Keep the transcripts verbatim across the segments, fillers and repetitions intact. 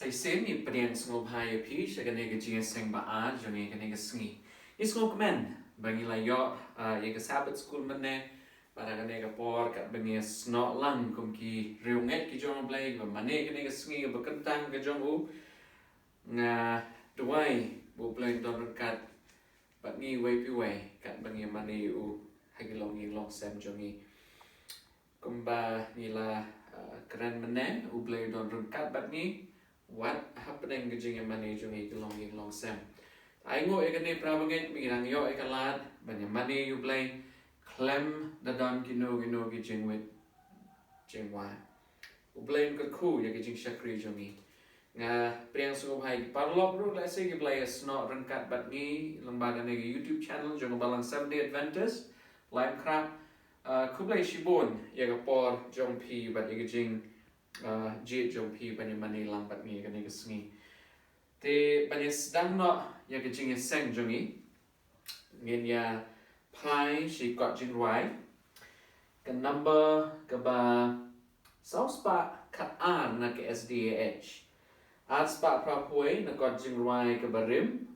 Shisien ngi pdiang sngewbha ïa phi sha kane ka jingïaseng ba ar jong ngi kane ka sngi. Ngi sngewkmen ba ngi la ïoh, ah, ïa ka Sabbath School mynne, bad ha kane ka por katba ngi ïasnoh lang kum ki riewngeit ki jong U Blei, ba mane kane ka sngi ba kyntang ka jong u. Nga duwai ba U Blei un don ryngkat bad ngi iwei pa iwei katba ngi mane ïa u ha ki longïing longsem jong ngi. Kumba ngi la, uh, kren mynne, U Blei un don ryngkat bad ngi, wat hapdeng ka jingïamane jong ngi ki longïing longsem. Ai nguh ïa kane para bangeit, ba ngi dang ïoh ïa ka lad ban ïamane ïa U Blei khlem da don kino kino ki jingwit jingwa. U Blei un kyrkhu ïa ka jingshakri jong ngi. Nga pdiang sngewbha ïa ki paralok ruh lehse kiba la ïasnoh ryngkat bad ngi lyngba kane ka YouTube channel jong ka Balang Seventh Day Adventist Laitumkhrah. Ah, khublei shibun ïa ka por jong phi bad ïa ka jing, ah, jied jong phi ban ïamane lang bad ngi kane ka sngi. Te ban ïa sdang noh ïa ka jingïaseng jong ngi, ngin ïa phai sha kot jingrwai. Ka number kaba saw spah khat ar na ka S D A H. Ar spah phra phew na kot jingrwai kaba rim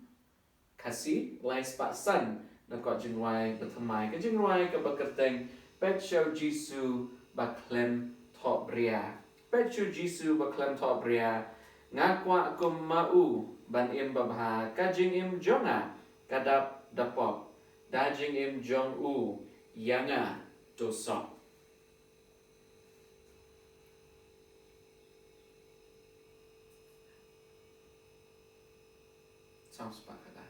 Khasi, lai spah san na kot jingrwai ba thymmai. Ka jingrwai kaba kyrteng Peit sha u Jisu ba khlem thohbria. Peit sha u Jisu ba khlem thohbria. Nga kwah kum ma u ban im babha, ka jingim jong nga ka dap da pop. Da jingim jong u ïa nga to sop. Saw spah khat ar.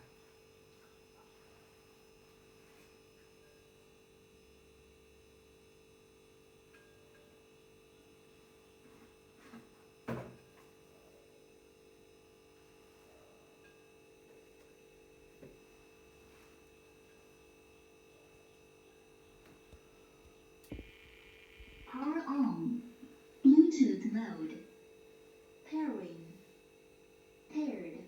Power on. Bluetooth mode. Pairing. Paired.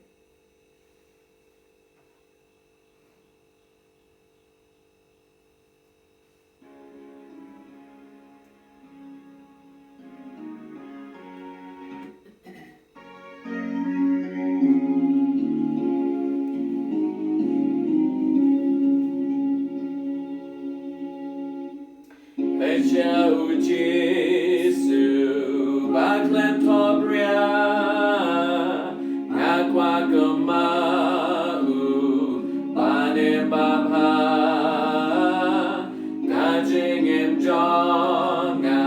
Peit sha u Jisu ba khlem thohbria, nga kwah kum ma u ban im babha. Ka jingim jong nga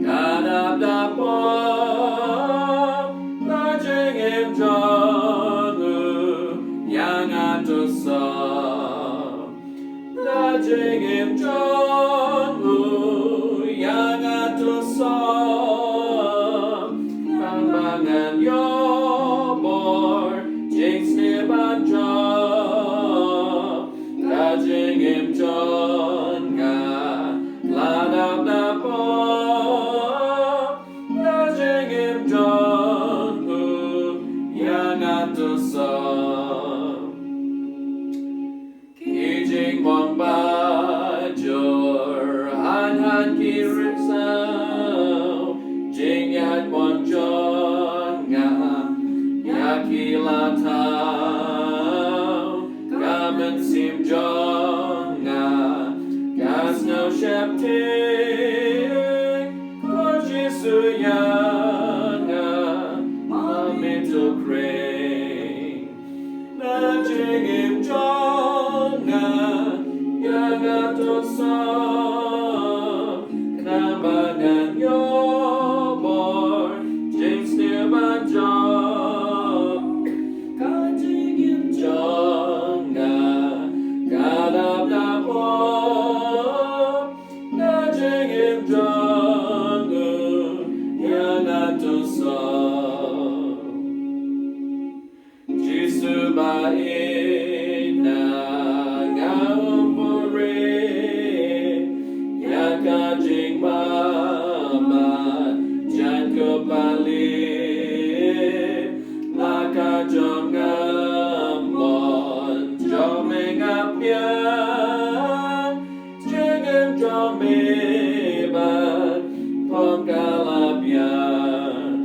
ka dap da pop, ka jingim jong u ïa nga to sop. Ka jingim jong u ïa nga to sop. Khnang ba ngan ïoh bor jingsniew ban jop. Ka jingim jong nga la dap da pop. Ka jingim jong u ïa nga to sop. Ki jingmong ba jur, han han ki rynsaw, jingïaid mon jong nga ïa ki la thaw. Ka mynsiem jong nga ka sngew sheptieng, ko Jisu ïa nga ma me to khring. Na jingim jong nga ïa nga to sop, khnang ba ngan ïoh bor jingsniew ban jop. Ka jingim jong nga ka dap da pop, na jingim jong u ïa nga to sop. Jisu ba ïeit na nga ym buhrieh ïa ka jingmabit jaiñ ko Blei. La ka jong nga mon jong me nga pdiang, jingim jong me ban phong ka la biang.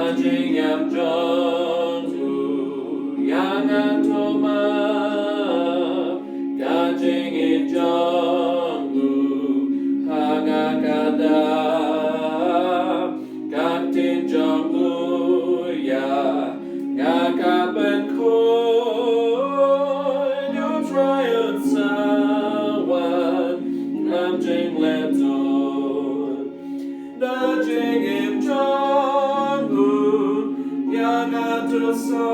Jingim jong u ïa nga to ma, ka jingim jong u ha nga ka da, ka ktien jong u ïa nga ka pynkhun. U Trai un sa wan, ngam jingleh tut. Da jingim jong u ïa nga to sa,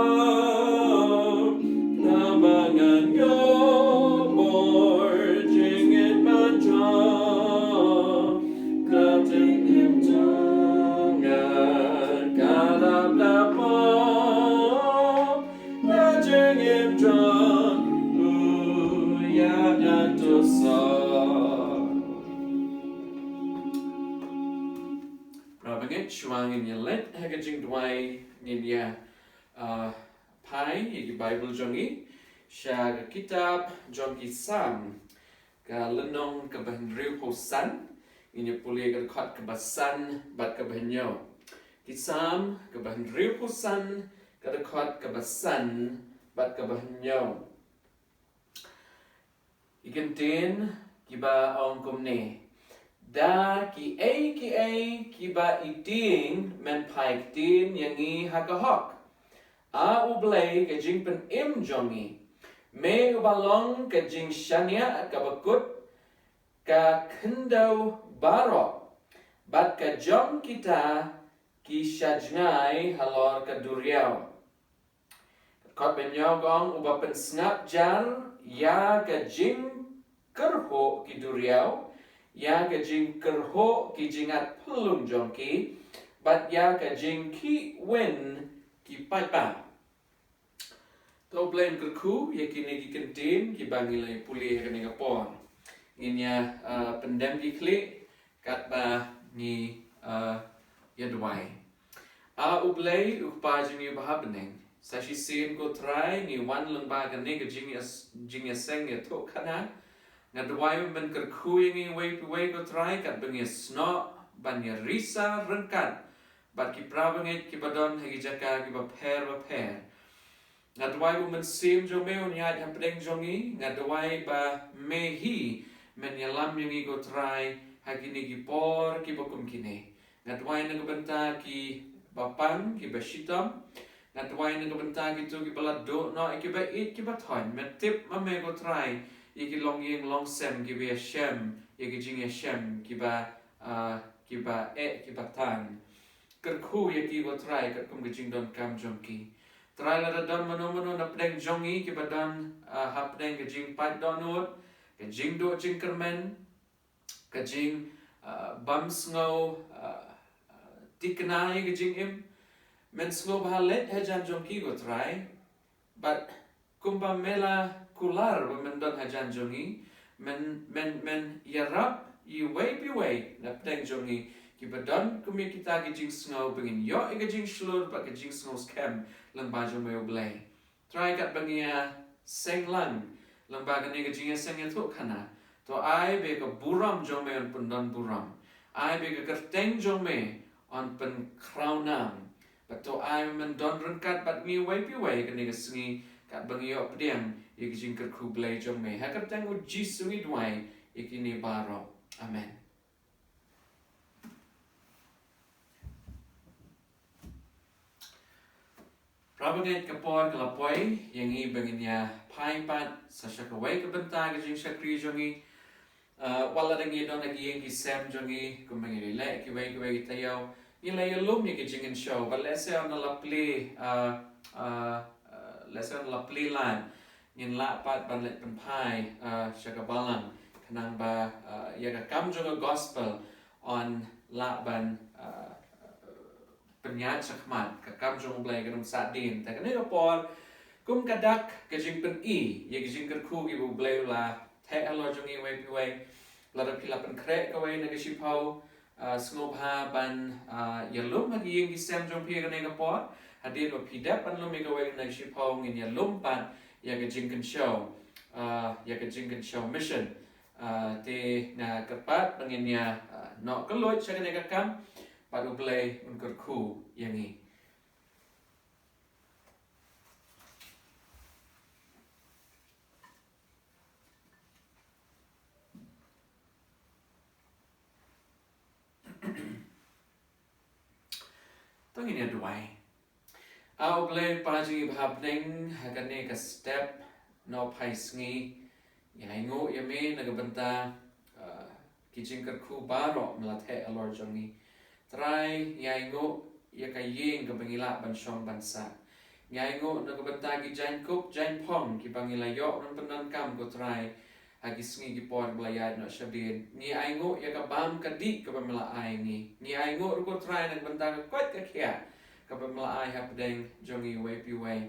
namar ngan ïoh bor jingim ban jong. Ka jingim jong nga ka dap da pop. Da jingim jong u ïa nga to sa. Para bangeit, shuwa ngin ïa leit ha ka jingduwai, ngin ïa, ah, phai ïa ki Baibl jong ngi sha ka kitab jong ki Salm, ka lynnong kaba hynriewphew san, ngin ïa pule ka dkhot kaba san bad kaba hynñiew. Ki Salm kaba hynriewphew san, ka dkhot kaba san bad kaba hynñiew. Ki kyntien kiba ong kumne: Da kiei kiei kiba i tieng men phai ktien ïa ngi ha ka hok. A U Blei, ka jingpynim jong ngi, me uba long ka jingshaniah kaba kut, ka khyndew baroh, bad ka jong kita ki sha jngai halor ka duriaw. Kot ba hynñiew ka ong: Uba pynsngap jar ïa ka jingkyrhuh ki duriaw, ïa ka jingkyrhuh ki jingat phyllung jong ki, bad ïa ka jingkhih win ki paidbah. To U Blei un kyrkhu ïa kine ki kyntien kiba ngi la ïa pule ha kane ka por. Ngin ïa, ah, pyndem ki khlieh katba ngi, ah, ïa duwai. A U Blei, U Kpa jong ngi uba ha bneng, sa shisien ko Trai ngi wan lyngba kane ka jingïas-, jingïaseng ïathuhkhana. Nga duwai ba men kyrkhu ïa ngi uwei pa uwei ko Trai, katba ngi ïasnoh ban ïa risa ryngkat bad ki para bangeit kiba don ha ki jaka kiba pher bapher. Nga duwai ba U Mynsiem jong me un ïaid hapdeng jong ngi. Nga duwai ba me hi men ïalam ïa ngi ko Trai ha kine ki por kiba kum kine. Nga duwai na ka bynta kiba pang, kiba shitom. Nga duwai na ka bynta kito kiba la duh noh, kiba ïeit, kiba thoiñ. Me tip ma me ko Trai ïa ki longïing longsem kiba ïashem ïa ki jingïashem kiba, ah, kiba eh, kiba tan. Kyrkhu ïa ki ko Trai katkum ka jingdonkam jong ki. Trai, lada don mano mano na pdeng jong ngi kiba don, ah, hapdeng ka jingpait dohnud, ka jingduh jingkyrmen, ka jing, ah, bym sngew, ah, ah, thikna ïa ka jingim, men sngewbha leit hajan jong ki ko Trai. Bad kumba me la kular ba men don hajan jong ngi, men, men, men ïarap ïa uwei pa uwei na pdeng jong ngi kiba don kum ïa kita ki jingsngew, ba ngin ïoh ïa ka jingshlur bad ka jingsngew skhem lyngba jong me U Blei. Trai, katba ngi ïaseng lang lyngba kane ka jingïaseng ïathuhkhana, to ai ba ka burom jong me un pyndon burom. Ai ba ka kyrteng jong me un pynkhraw nam. Bad to ai ba men don ryngkat bad ngi uwei pa uwei kane ka sngi, katba ngi ïoh pdiang ïa ka jingkyrkhu Blei jong me. Ha ka kyrteng U Jisu ngi duwai ïa kine baroh. Amen. Para bangeit, ka por ka la poi ïa ngi ba ngin ïa phai pat sa sha kawei ka bynta ka jingshakri jong ngi. Ah, wat la dang ïa don ha ki ïing ki sem jong ngi, kumba ngi leh kiwei kiwei ki taïew, ngi la ïalum ïa ki jingkynshew, bad lehse ynda la plie, ah, ah, ah, lehse ynda la plie lad, ngin lah pat ban leit pynphai, ah, sha ka balang, khnang ba, ah, ïa ka kam jong ka gospel yn lah ban, ah, pynïaid shakhmat, ka kam jong U Blei kan ym sahdien. Te kane ka por, kum ka dak ka jingpyni ïa ki jingkyrkhu kiba U Blei u la theh halor jong ngi uwei pa uwei. Lada phi la pynkhreh kawei na ka shiphew, ah, sngewbha ban, ah, ïalum ha ki ïing ki sem jong phi kane ka por. Hadien ba phi dep ban lum ïa kawei na ka shiphew, ngin ïalum pat ïa ka jingkynshew, ah, ïa ka jingkynshew mission. Ah, te nga kyrpad ba ngin ïa, ah, noh kylluid sha kane ka kam, bad U Blei un kyrkhu ïa ngi. To ngin ïa duwai. A U Blei Pa jong ngi ba ha bneng, ha kane ka step nohphai sngi, ngi ainguh ïa me na ka bynta, ah, ki jingkyrkhu baroh me la theh halor jong ngi. Trai, ngi ainguh ïa ka ïing kaba ngi lah ban shong ban sah. Ngi ainguh na ka bynta ki jaiñkup jaiñphong kiba ngi la ïoh ban pyndonkam, ko Trai, ha ki sngi ki por ba la ïaid noh shadien. Ngi ainguh ïa ka bam ka dih kaba me la ai ngi. Ngi ainguh ruh, ko Trai, na ka bynta ka koit ka khiah kaba me la ai hapdeng jong ngi uwei pa uwei.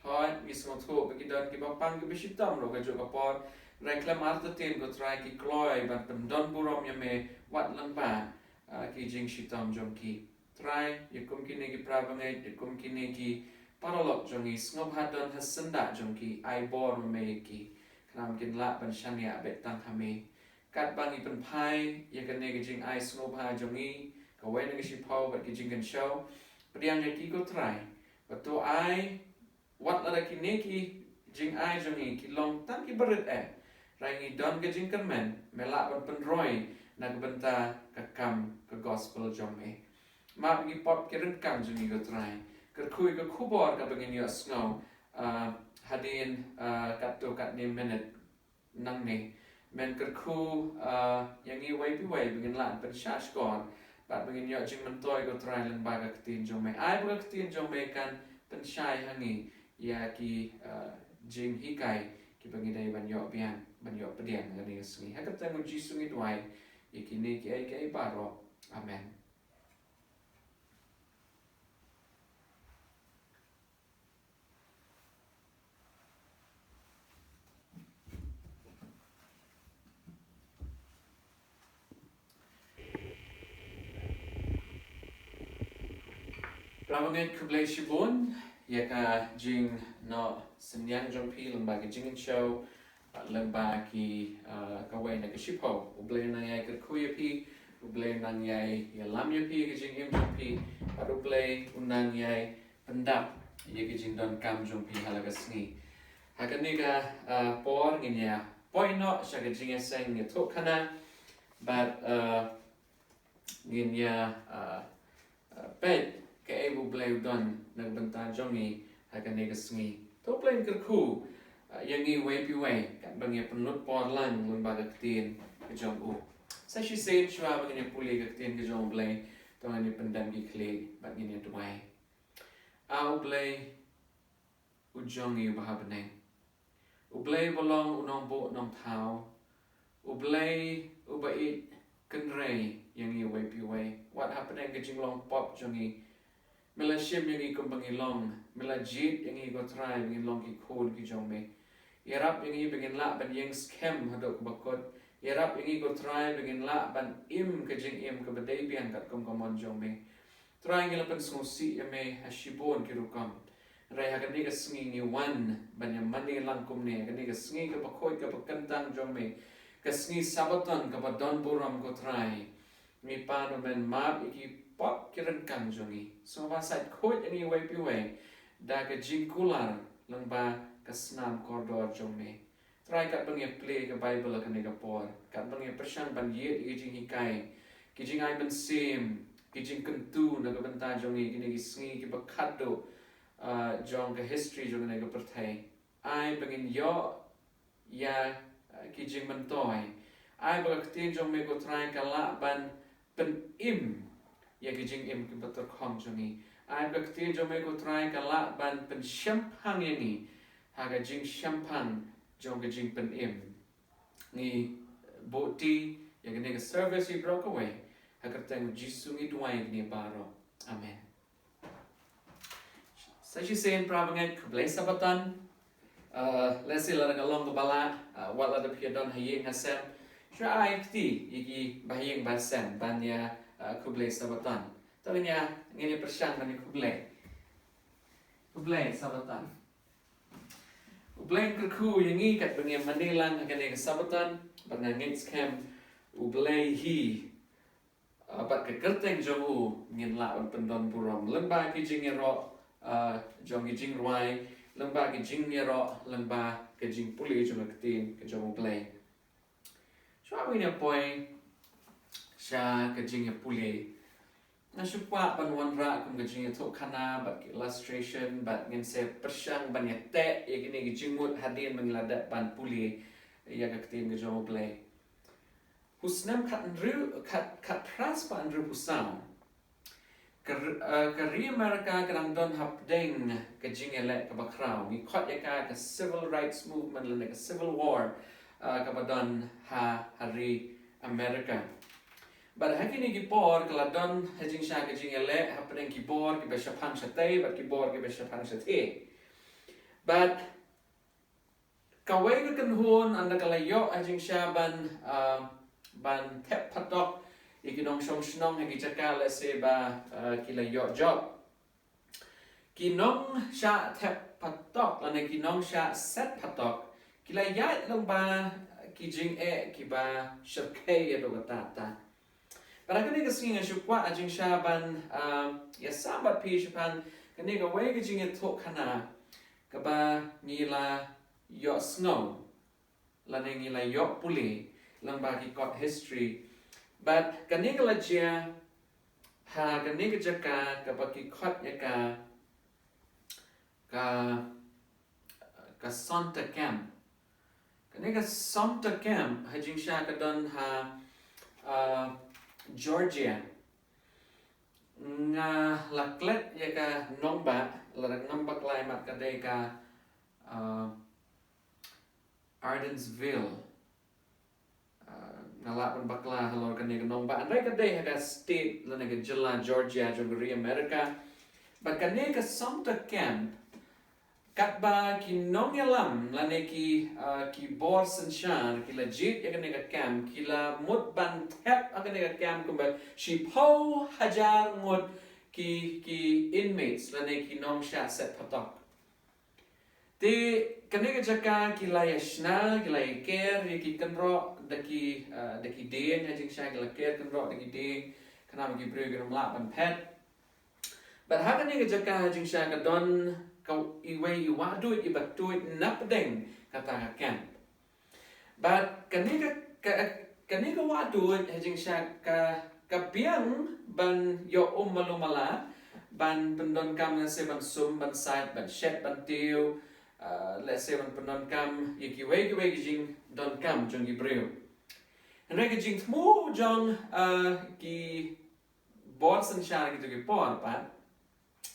Hooid, ngi sngewthuh ba ki don kiba pang kiba shitom ruh kajuh ka por. Hynrei khlem artatien, ko Trai, ki kloi ban pyndon burom ïa me wat lyngba, ah, ki jingshitom jong ki. Trai, ïa kum kine ki para bangeit, ïa kum kine ki paralok jong ngi, sngewbha don ha syndah jong ki, ai bor ma me ïa ki. Khnang kin lah ban shaniah beit tang ha me. Katba ngi pynphai ïa kane ka jingai sngewbha jong ngi, kawei na ka shiphew bad ka jingkynshew, pdiang ïa ki, ko Trai. Bad to ai, wat lada kine ki jingai jong ngi ki long tang kiba rit eh, hynrei ngi don ka jingkyrmen me lah ban pynroi na ka bynta ka kam ka gospel jong me. Map ïa ki pop ki ryngkang jong ngi, ko Trai. Kyrkhu ïa ka khubor kaba ngin ïohsngew, ah, hadien, ah, katto katne minit nangne. Men kyrkhu, ah, ïa ngi uwei pa uwei ba ngin lah ban pynshah shkor bad ba ngin ïoh jingmyntoi, ko Trai, lyngba ka ktien jong me. Ai ba ka ktien jong me kan pynshai ha ngi ïa ki, ah, jinghikai kiba ngi dei ban ïoh biang, ban ïoh pdiang ha kane ka sngi. Ha ka kyrteng U Jisu ngi duwai ïa kine kiei kiei baroh. Amen. Para bangeit, khublei shibun ïa ka jingnoh synñiang jong phi lyngba ka jingkynshew, lyngba ki, ah, kawei na ka shiphew. U Blei un nang ïai kyrkhu ïa phi, U Blei un nang ïai ïalam ïa phi, ka jingim jong phi, bad U Blei un nang ïai pyndap ïa ka jingdonkam jong phi ha la ka sngi. Ha kane ka, ah, por ngin ïa poi noh sha ka jingïaseng ïathuhkhana bad, ah, ngin ïa, ah, ah, peit kaei ba U Blei u don na ka bynta jong ngi ha kane ka sngi. To U Blei un kyrkhu, ah, ïa ngi uwei pa uwei katba ngi ïa pynlut por lang lyngba ka ktien ka jong u. Sa shisien shuwa ba ngin ïa pule ka ktien ka jong U Blei, to ngin ïa pyndem ki khlieh bad ngin ïa duwai. A U Blei u jong ngi uba ha bneng, U Blei uba long u nongbuh nongthaw, U Blei uba ïeit kynrei ïa ngi uwei pa uwei, wat hapdeng ka jinglong pop jong ngi. Me la shim ïa ngi kumba ngi long, me la jied ïa ngi, ko Trai, ba ngin long ki khun ki jong me. Ïarap ïa ngi ba ngin lah ban ïeng skhem haduh kaba kut. Ïarap ïa ngi, ko Trai, ba ngin lah ban im ka jingim kaba dei biang katkum ka mon jong me. Trai, ngi la pynsngewsih ïa me ha shibun ki rukom. Hynrei ha kane ka sngi ngi wan ban ïa mane lang kumne, ha kane ka sngi kaba khuid kaba kyntang jong me, ka sngi Sabbaton kaba don burom, ko Trai. Ngi pan u men map ïa ki pop ki ryngkang jong ngi. Sngewbha sait khuid ïa ngi uwei pa uwei da ka jingkular lyngba ka snam kordor jong me. Trai, katba ngi ïa plie ka Baibl ha kane ka por, katba ngi ïa pyrshang ban ïeit ïa ki jinghikai, ki jingai mynsiem, ki jingkyntu na ka bynta jong ngi kine ki sngi kiba khatduh, ah, jong ka history jong kane ka pyrthei, ai ba ngin ïoh ïa, ah, ki jingmyntoi. Ai ba ka ktien jong me, ko Trai, ka lah ban pynim ïa ki jingim kiba tyrkhong jong ngi. Ai ba ka ktien jong me, ko Trai, ka lah ban pynshemphang ïa ngi ha ka jingshemphang jong ka jingpynim. Ngi buhti ïa kane ka service ïa baroh kawei, ha ka kyrteng U Jisu ngi duwai ïa kine baroh. Amen. Sa shisien para bangeit, khublei Sabbaton. Uh, lehse lada ka long kaba lah, uh, wat lada phi ïa don ha ïing ha sem, shu ai kti ïa ki bahaïing bahasem ban ïa, uh, khublei Sabbaton. To ngin ïa, ngin ïa pyrshang ban ïa khublei. Khublei Sabbaton. U Blei un kyrkhu ïa ngi katba ngi ïa mane lang ha kane ka Sabbaton, bad nga ngeit skhem U Blei hi, uh, bad ka kyrteng jong u ngin lah ban pyndon burom lyngba ki jingïaroh, uh, jong ki jingrwai, lyngba ki jingïaroh, lyngba ka jingpule jong ka ktien ka jong U Blei. Shuwa ba ngin ïa poi sha ka jingïapule, Nga shu kwah ban wanrah kum ka jingïathuhkhana bad ka illustration bad ngin sa pyrshang ban ïateh ïa kine ki jingmut hadien ba ngi la dep ban pule ïa ka ktien ka jong U Blei. Ha u snem khat hynriew, khat, khat phra spah hynriew phew saw, ka ri, eh, ka ri America ka dang don hapdeng ka jingïaleh kaba khraw. Ngi khot ïa ka ka Civil Rights Movement lane ka Civil War, eh, kaba don ha, ha ri America. Bad ha kine ki por ka la don ha jingshisha ka jingïaleh hapdeng ki bor kiba shaphang shatei bad ki bor kiba shaphang shathie. Bad kawei ka kynhun ynda ka la ïoh ha jingshisha ban, ah, ban thep phatok ïa ki nongshong shnong ha ki jaka lehse ba, ah, ki la ïoh jop. Ki nongshah thep phatok lane ki nongshah set phatok ki la ïaid lyngba ki jingeh kiba shyrkhei ïa dok kata kata. Bad ha kane ka sngi nga shu kwah ha jingshisha ban, ah, ïasam bad phi shaphang kane kawei ka jingïathuhkhana kaba ngi la ïohsngew lane ngi la ïoh pule lyngba ki kot history. Bad kane ka la jia ha kane ka jaka kaba ki khot ïa ka, ka, ka Sumter Camp. Kane ka Sumter Camp ha jingshisha ka don ha, ah, Georgia. Nga la klet ïa ka nongbah, lada ngam bakla mat ka dei ka, ah, Ardensville. Ah, nga lah ban bakla halor kane ka nongbah. Hynrei ka dei ha ka state lane ka jylla Georgia jong ka ri America. Bad kane ka Sumter Camp, katba ki nongïalam lane ki, ah, ki bor synshar ki la jied ïa kane ka camp, ki la mut ban thep ha kane ka camp kumba shiphew hajar ngut ki, ki inmates lane ki nongshah set phatok. Te kane ka jaka ki la ïa shna, ki la ïa ker ïa ki kynroh da ki, ah, da ki dieng, ha jingshisha ki la ker kynroh da ki dieng, khnang ba ki briew kin ym lah ban phet. Bad ha kane ka jaka ha jingshisha ka don ka iwei i wahduid iba tuid napdeng kata ka camp. Bad kane ka, ka, kane ka wahduid ha jingshisha ka, ka biang ban ïoh um malu mala, ban pyndonkam lehse ban sum, ban sait, ban shet, ban tiew, ah, lehse ban pyndonkam ïa kiwei kiwei ki jingdonkam jong ki briew. Hynrei ka jingthmu jong, ah, ki bor synshar kito ki por pat,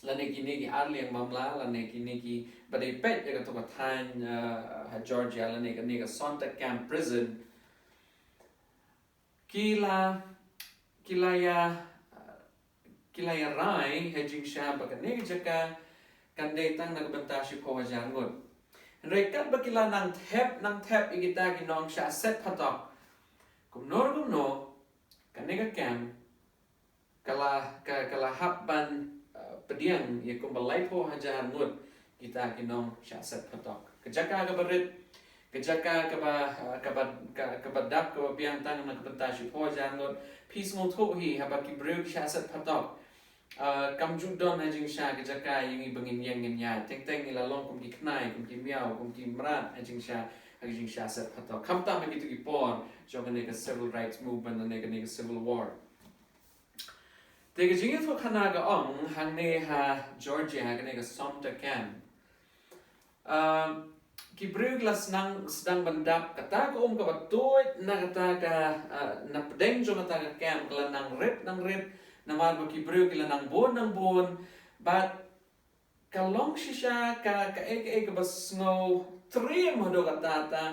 lane kine ki arliang mamla, lane kine kiba dei peit ïa kato ka thaiñ, ah, ha Georgia, lane kane ka Sumter Camp Prison. Ki la, ki la ïa, ki la ïa rai ha jingshisha ba kane ka jaka kan dei tang na ka bynta shiphew hajar ngut. Hynrei katba ki la nang thep, nang thep ïa kita ki nongshah set phatok, kumno kumno, kane ka camp ka la, ka, ka la hap ban, uh, pdiang ïa kumba laiphew hajar ngut kita ki nongshah set phatok. Ka jaka kaba rit, ka jaka kaba, uh, kaba, ka, kaba dap kaba biang tang na ka bynta shiphew hajar ngut. Phi sngewthuh hi haba ki briew ki shah set phatok, uh, kam ju don ha jingshisha ka jaka ïa ngi ba ngin ïeng ngin ïaid. Teng teng ngi la long kum ki khnai, kum ki miaw, kum ki mrad ha jingshisha, ha jingshisha set phatok. Khamtam ha kito ki por jong kane ka civil rights movement, kane, kane ka civil war. Te ka jingïathuhkhana ka ong hangne ha Georgia, kane ka Sumter Camp, um, ki briew ki la sdang, sdang ban dap, kata ka um kaba tuid na kata ka, uh, na pdeng jong kata ka camp ka la nang rit, nang rit, namar ba ki briew ki la nang bun, nang bun. Bad ka long shisha ka, kaei kaei kaba sngewtriem haduh katta katta,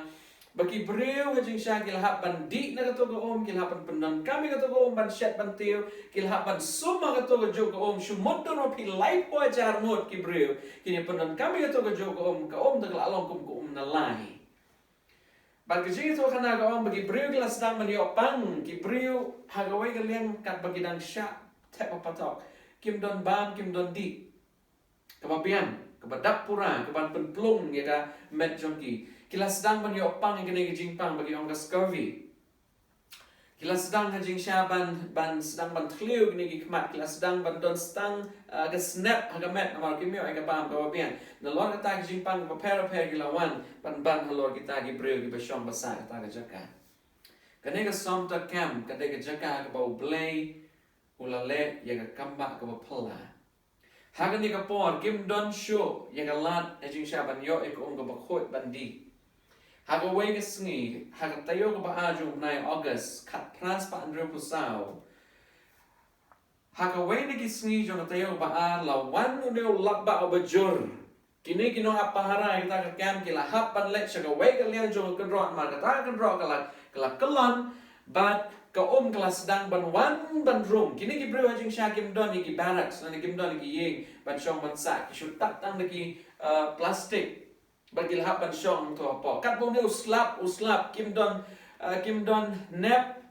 ba ki briew ha jingshisha ki la hap ban dih na kato ka um, ki la hap ban pyndonkam ïa kato ka um ban shet ban tiew, ki la hap ban sum ha kato kajuh ka um. Shu mut don ma phi laiphew hajar ngut ki briew kin ïa pyndonkam ïa kato kajuh ka um, ka um te ka la long kum ka um na lai. Bad ka jingïathuhkhana ka ong ba ki briew ki la sdang ban ïoh pang, ki briew ha kawei ka liang katba ki dang shah thep phatok, kim don bam, kim don dih. Kaba biang, kaba dap pura, kaban pynplung ïa ka met jong ki. Ki la sdang ban ïoh pang ïa kane ka jingpang ba ki ong ka scurvy. Ki la sdang ha jingshisha ban, ban sdang ban thliew kine ki khmat, ki la sdang ban don stang, ah, ka snep ha ka met namar kim ïoh ïa ka bam kaba biang. Nalor kata ka jingpang bapher bapher ki la wan ban ban halor kita ki briew kiba shong ba sah kata ka jaka. Kane ka Sumter Camp ka dei ka jaka kaba U Blei u la leh ïa ka kambah kaba phylla. Ha kane ka por kim don shuh ïa ka lad ha jingshisha ban ïoh ïa ka um kaba khuid ban dih. Ha kawei ka sngi, ha ka taïew kaba ar jong u bnai August, khatphra spah hynriewphew saw, ha kawei na ki sngi jong ka taïew kaba ar la wan une u lapbah uba jur. Kine ki nongai pahara ïa kata ka kem ki la hap ban leit sha kawei ka liang jong ka kynroh, namar kata ka kynroh ka la, ka la kyllon, bad ka um ka la sdang ban wan ban rung. Kine ki briew ha jingshisha kim don ïa ki barracks, lane kim don ïa ki ïing ban shong ban sah, ki shu tap tang da ki, uh, plastik. Bad ki la hap ban shong to hapoh. Katba une u slap, u slap, kim don, uh, kim don nep,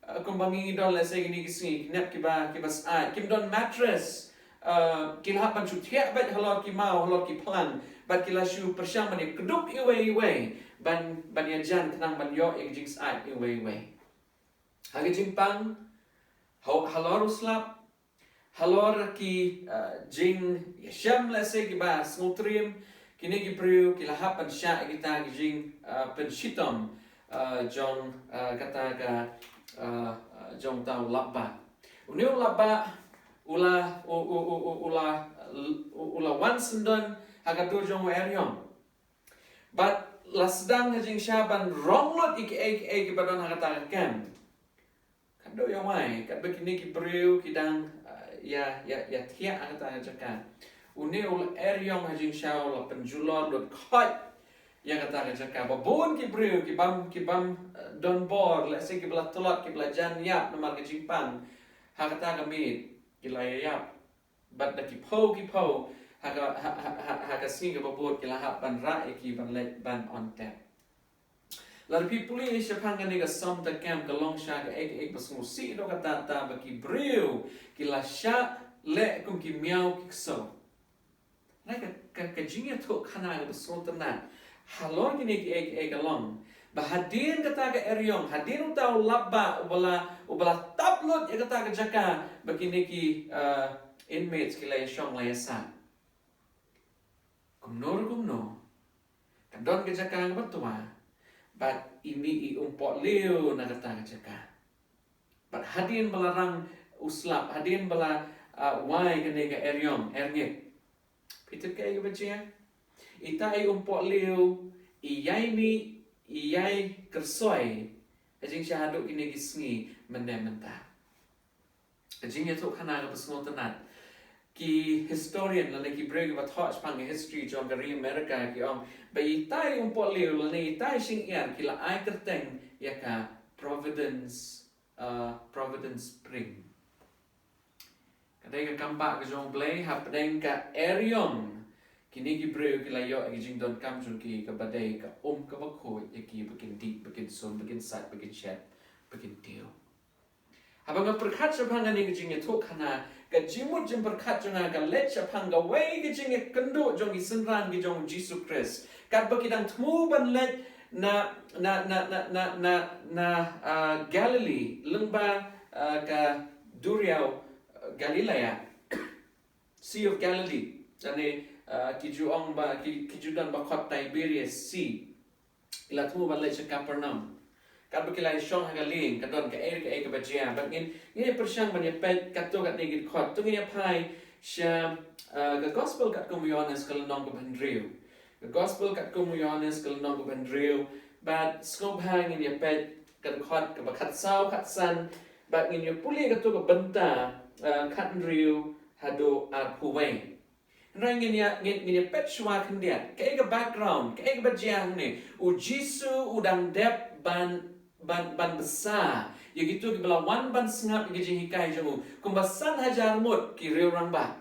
uh, kumba ngi don, let's say, kine ki sngi, nep kiba, kiba syaid, kim don mattress, uh, ki la hap ban shu thiah beit halor ki maw, halor ki phlang, bad ki la shu pyrshang ban ïakdup iwei iwei, ban, ban ïajan khnang ban ïoh ïa ka jingsyaid iwei iwei. Ha ka jingpang, ha, halor u slap, halor ki, uh, jingïashem, let's say, kiba sngewtriem, kine ki briew ki la hap ban shah ïa kita ki jing, uh, pynshitom, uh, jong, uh, kata ka, uh, uh, jong uta u lapbah. Une u lapbah u la, u, u, u, u, u la, u, u la wan syndon ha ka dur jong u eriong. Bad la sdang ha jingshisha ban rong lut ïa kiei kiei kiba don ha kata ka kem. Katba ïa wai, katba kine ki briew ki dang, uh, ïa, ïa, ïa thiah ha kata ka jaka, une u eriong ha jingshisha u la pynjulor lut khoit ïa kata ka jaka. Ba bun ki briew ki bym, ki bym, uh, don bor, let's say, kiba la tlot, kiba la jan ïap namar ka jingpang ha kata ka miet, ki la ïa ïap. Bad da ki phew ki phew ha ka, ha, ha, ha, ha ka sngi kaba bud ki la hap ban rah ïa ki ban leit ban on tep. Lada phi pule shaphang kane ka sawm ta kem ka long sha kaei kaei ba sngewsih doh katta katta, ba ki briew ki la shah leh kum ki miaw ki ksew. Hynrei ka, ka, ka jingïathuhkhana kaba sngewtynnat halor kine kiei kiei ka long ba hadien kata ka eriong, hadien uta u lapbah uba la, uba la tap lut ïa kata ka jaka ba kine ki, uh, inmates ki la ïashong la ïasah, kumno re kumno ka don ka jaka kaba twa bad i mih i umpohliew na kata ka jaka. Bad hadien ba la rang u slap, hadien ba la, uh, wai kane ka eriong, erngit, phi tip kaei kaba jia? Ita i umpohliew i ïai mih, i ïai kyrsoi ha jingshisha haduh kine ki sngi mynne mynta. Ka jingïathuhkhana kaba sngewtynnat. Ki historian lane ki briew kiba thoh shaphang ka history jong ka ri America ki ong ba ita i umpohliew lane ita i shyngiar ki la ai kyrteng ïa ka Providence, uh, Providence Spring. Ka dei ka kambah ka jong U Blei, hapdeng ka eriong kine ki briew ki la ïoh ïa ka jingdonkam jong ki kaba dei ka um kaba khuid ïa ki ba kin dih, ba kin sum, ba kin sait, ba kin shet, ba kin tiew. Haba nga pyrkhat shaphang kane ka jingïathuhkhana, ka jingmut jingpyrkhat jong nga ka leit shaphang kawei ka jingïakynduh jong ki synran ki jong U Jisu Khrist. Katba ki dang thmu ban leit na, na, na, na, na, na, na, ah, Galilee, lyngba, ah, ka duriaw, ah, Galilea, Sea of Galilee. Lane, ah, ki ju ong ba, ki, ki ju don ba khot Tiberias Sea. Ki la thmu ban leit sha Capernaum. Katba ki la ïashong ha ka lieng, ka don kaei kaei kaba jia. Bad ngin, ngin ïa pyrshang ban ïa peit katto katne ki dkhot. To ngin ïa phai sha, ah, ka Gospel katkum u Ïohannes ka lynnong kaba hynriew. Ka Gospel katkum u Ïohannes ka lynnong kaba hynriew. Bad sngewbha ngin ïa peit ka dkhot kaba khatsaw, khatsan. Bad ngin ïa pule katto ka bynta, ah, khathynriew haduh arphew wei. Hynrei ngin ïa, ngin, ngin ïa peit shuwa khyndiat kaei ka background, kaei kaba jia hangne. U Jisu u dang dep ban, ban, ban bsa ïa kito kiba la wan ban sngap ïa ki jinghikai jong u. Kumba san hajar ngut ki riew rangbah.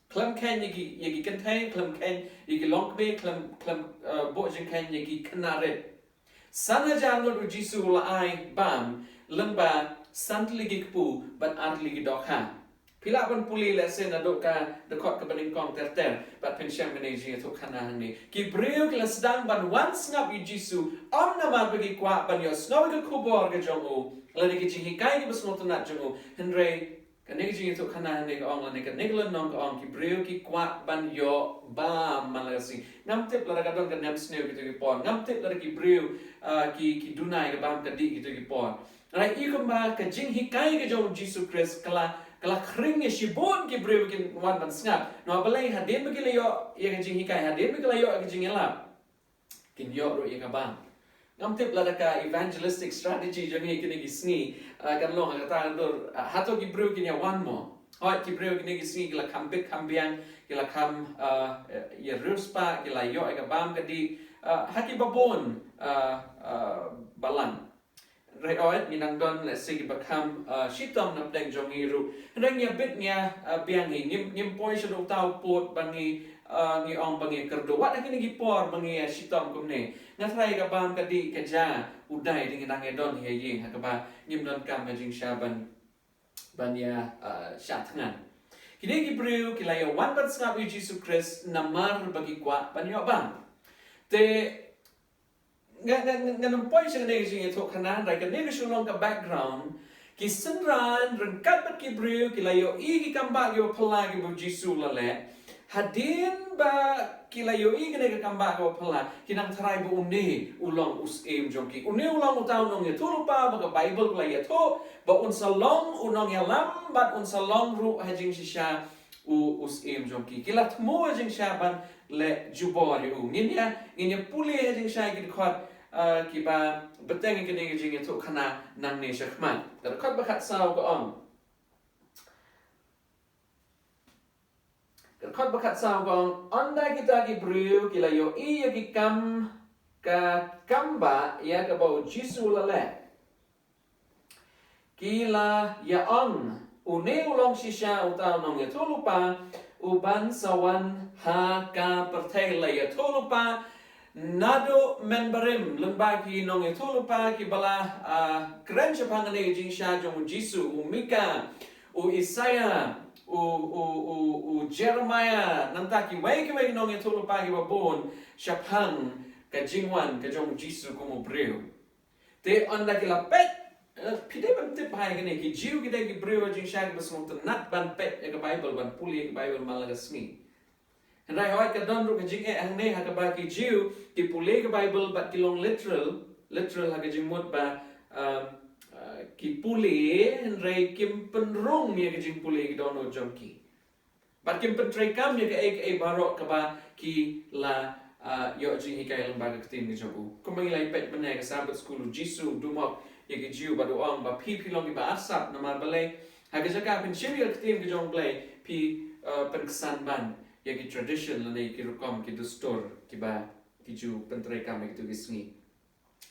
Khlem kheiñ ïa ki, ïa ki kynthei, khlem kheiñ ïa ki longkmie, khlem, khlem, eh, buh jingkheiñ ïa ki khynnah rit. San hajar ngut U Jisu u la ai bam lyngba san tylli ki kpu bad ar tylli ki dohkha. Phi lah ban pule lehse naduh ka dkhot kaba nyngkong ter ter bad phin shem kane ka jingïathuhkhana hangne. Ki briew ki la sdang ban wan sngap ïa U Jisu ym namar ba ki kwah ban ïohsngew ïa ka khubor ka jong u lane ki jinghikai kiba sngewtynnat jong u, hynrei kane ka jingïathuhkhana hangne ka ong, lane kane ka lynnong ka ong, ki briew ki kwah ban ïoh bam man la ka sngi. Ngam tip lada ka don ka nemsniew kito ki por. Ngam tip lada ki briew, ah, ki, ki duna ïa ka bam ka dih kito ki por. Hynrei i kumba ka jinghikai ka jong U Jisu Khrist ka la, Ka la khring ïa shibun ki briew kin wan ban sngap. Namar balei? Hadien ba ki la ïoh ïa ka jinghikai, hadien ba ki la ïoh ïa ka jingïalap, kin ïoh ruh ïa ka bam. Ngam tip lada ka evangelistic strategy jong ngi kine ki sngi, ah, kan long ha kata ka dur, ah, hato ki briew kin ïa wan mo. Hooid, ki briew kine ki sngi ki la kham bit kham biang, ki la kham, ah, ïa riewspah, ki la ïoh ïa ka bam ka dih, ah, ha kiba bun, ah, ah, balang. Hynrei hooid, ngi nang don lehse kiba kham, ah, shitom na pdeng jong ngi ruh. Hynrei ngi ïa bit ngi ïa, ah, biang hi, ngim, ngim poi sha uta u pud ba ngi, ah, ngi ong ba ngi kyrduh. Wat ha kine ki por ba ngi ïa shitom kumne, nga tharai ka bam ka dih ka jia, u dei, te ngi nang ïa don hi ha ïing ha kaba ngim donkam ha jingshisha ban, ban ïa, ah, shah thngan. Kine ki briew ki la ïa wan ban sngap ïa u Jisu Khrist namar ba ki kwah ban ïoh bam. Te nga, nga, nga, ngan ym poi sha kane ka jingïathuhkhana, hynrei kane ka shu long ka background. Ki synran ryngkat bad ki briew ki la ïohi ki kambah kiba phylla kiba u Jisu u la leh. Hadien ba ki la ïohi kane ka kambah kaba phylla, ki nang tharai ba une u long u syiem jong ki. Une u long uta u nongïathuhlypa ba ka Baibl ka la ïathuh ba un sa long u nongïalam bad un sa long ruh ha jingshisha u, u syiem jong ki. Ki la thmu ha jingshisha ban leh jubor ïa u. Ngin ïa, ngin ïa pule ha jingshisha ïa ki dkhot, ah, kiba bteng ïa kane ka jingïathuhkhana nangne shakhmat. Ka dkhot ba khatsaw ka ong. Ka dkhot ba khatsaw ka ong, ynda kita ki briew ki la ïohi ïa ki kam, ka kambah ïa kaba u Jisu u la leh, ki la ïa ong, une u long shisha uta u nongïathuhlypa uban sa wan ha ka pyrthei. La ïathuhlypa naduh mynbarim lyngba ki nongïathuhlypa kiba la, ah, kren shaphang kane ka jingshisha jong u Jisu, u Mika, u Isaïah, u, u, u, u Jeremiah, nangta kiwei kiwei ki nongïathuhlypa kiba bun shaphang ka jingwan ka jong u Jisu kum u briew. Te ynda ki la peit, eh, phi dei ban tip bha ïa kane, ki Jiw ki dei ki briew ha jingshisha kiba sngewtynnat ban peit ïa ka Baibl, ban pule ïa ka Baibl man la ka sngi. Hynrei hooid ka don ruh ka jingeh hangne ha kaba ki Jiw ki pule ka Baibl bad ki long literal, literal ha ka jingmut ba, um, uh, ki pule hynrei kim pynrung ïa ka jingpule ki dohnud jong ki. Bad kim pyntreikam ïa kaei kaei baroh kaba ki la, ah, ïoh jinghikai lyngba ka ktien ka jong u. Kumba ngi la ïa peit mynne ha ka Sabbath School, u Jisu u dumok ïa ki Jiw bad u ong ba phi, phi long kiba arsap, namar balei? Ha ka jaka phin shim ïa ka ktien ka jong u Blei, phi, ah, pynksan ban ïa ki tradition lane ïa ki rukom ki dustur kiba ki Jiw pyntreikam ha kito ki sngi.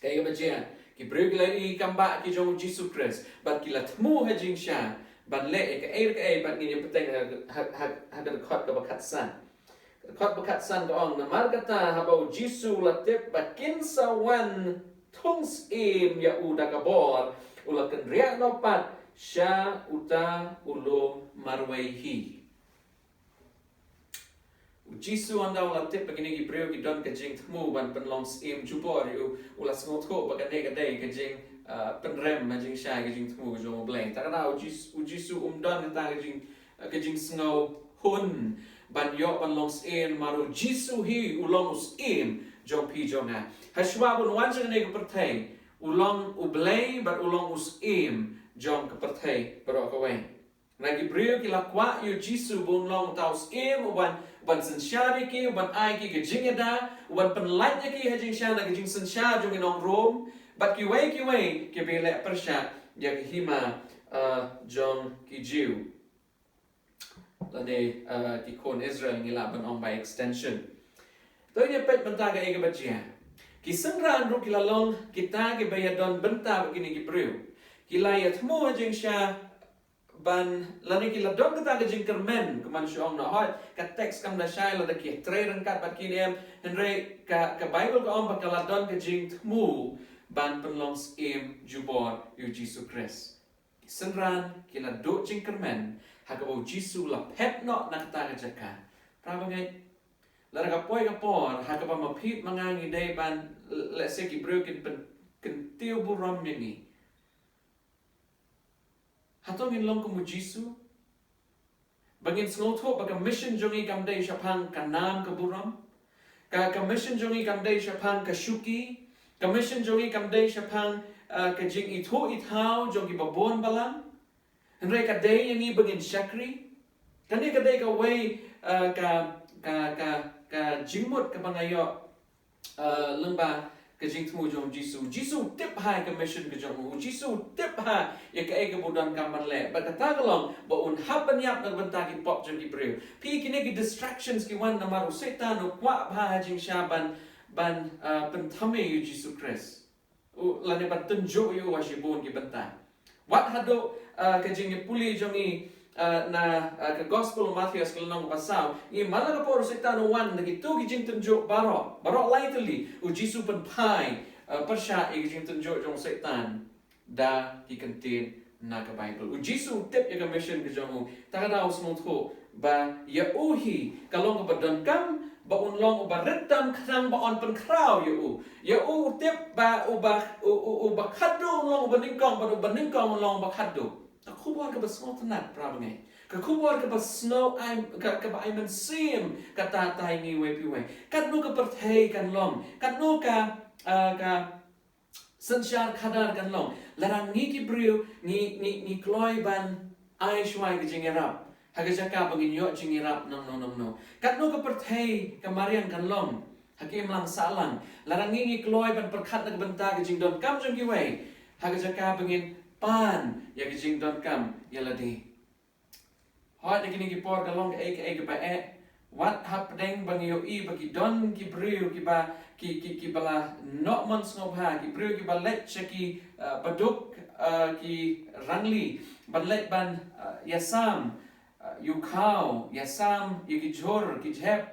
Kaei kaba jia, ki briew ki la ïohi ki kambah ki jong u Jisu Khrist bad ki la thmu ha jingshisha ban leh ïa kaei kaei, bad ngin ïa bteng ha, ha, ha, ha ka dkhot kaba khatsan. Ka dkhot ba khatsan ka ong, namar kata haba u Jisu u la tip ba kin sa wan thung syiem ïa u da ka bor, u la kynriah noh pat sha uta u lum marwei hi. U Jisu ynda u la tip ba kine ki briew ki don ka jingthmu ban pynlong syiem jubor ïa u, u la sngewthuh ba kane ka dei ka jing, ah, pynrem ha jingshisha ka jingthmu ka jong u Blei. Te kata u Jis-, u Jisu um don kata ka jing, ah, ka jingsngewhun ban ïoh ban long syiem, namar u Jisu hi u long u syiem jong phi jong nga. Hashwa ba un wan sha kane ka pyrthei, u long u Blei bad u long u syiem jong ka pyrthei baroh kawei. Hynrei ki briew ki la kwah ïa u Jisu ba un long uta u syiem, uban, uban synshar ïa ki, uban ai ki ka jingïada, uban pynlait ïa ki ha jingshisha na ka jingsynshar jong ki nong Rom, bad kiwei kiwei kiba leh pyrshah ïa ka hima, ah, jong ki Jiw. Lane, ah, ki khun Israel ngi lah ban ong by extension. To ngin ïa peit mynta kaei kaba jia. Ki synran ruh ki la long kita kiba ïadon bynta bad kine ki briew. Ki la ïathmu ha jingshisha ban, lane ki la don kata ka jingkyrmen, kumba shu ong noh, hooid ka teks kam da shai lada ki trei ryngkat bad ki ne em, hynrei ka, ka Baibl ka ong ba ka la don ka jingthmu ban pynlong syiem jubor ïa u Jisu Khrist. Ki synran ki la duh jingkyrmen ha kaba u Jisu u la phet noh na kata ka jaka. Para bangeit, lada ka poi ka por ha kaba ma phi ma nga ngi dei ban, let's say, ki briew kin pyn-, kyntiew burom ïa ngi. Hato ngin long kum u Jisu? Ba ngin sngewthuh ba ka mission jong ngi kam dei shaphang ka nam ka burom. Ka, ka mission jong ngi kam dei shaphang ka shuki. Ka mission jong ngi kam dei shaphang, ah, ka jingithuh ithaw jong kiba bun balang. Hynrei ka dei ïa ngi ba ngin shakri. Kane ka dei kawei, eh, ka, ka, ka, ka jingmut kaba nga ïoh, eh, lyngba ka jingthmu jong u Jisu. U Jisu u tip ha ïa ka mission ka jong u. U Jisu u tip ha ïa kaei kaba u donkam ban leh. Bad kata ka long ba un hap ban ïap na ka bynta ki pop jong ki briew. Phi, kine ki distractions ki wan namar u Soitan u kwah bha ha jingshisha ban, ban, eh, pynthame ïa u Jisu Khrist. U, lane ban tynjuh ïa u ha shibun ki bynta. Wat haduh, eh, ka jingïapule jong ngi, eh, na, eh, ka Gospel u Mathaios ka lynnong ba saw, ngi man la ka por u Soitan u wan da kito ki jingtynjuh baroh, baroh lai tylli, u Jisu u pynphai, eh, pyrshah ïa ki jingtynjuh jong u Soitan da ki kyntien na ka Baibl. U Jisu u tip ïa ka mission ka jong u. Te ka daw sngewthuh ba ïa u hi ka long kaba donkam ba un long uba rit tam khnang ba un pynkhraw ïa u. Ïa u u tip ba uba, u, u, uba khadduh un long uba nyngkong, bad uba nyngkong un long uba khadduh. Ka khubor kaba sngewtynnat para bangeit. Ka khubor kaba sngew ai, ka, kaba ai mynsiem kata ïa ngi iwei pa iwei. Katno ka pyrthei kan long, katno ka, ah, ka synshar khadar kan long, lada ngi ki briew ngi, ngi, ngi kloi ban ai shuwa ïa ka jingïarap ha ka jaka ba ngin ïoh jingïarap nangno nangno. Katno ka pyrthei ka mariang kan long ha ka imlang sahlang, lada ngi, ngi kloi ban pyrkhat na ka bynta ka jingdonkam jong kiwei ha ka jaka ba ngin pan ïa ka jingdonkam ïa lade. Hooid, ha kine ki por ka long kaei kaei kaba eh. Wat hapdeng ba ngi ïohi ba ki don ki briew kiba, ki, ki, kiba la noh mon sngewbha, ki briew kiba leit sha ki, eh, baduk, eh, ki rangli ban leit ban, eh, ïasam, eh, ïa u khaw, ïasam ïa ki jhur ki jhep.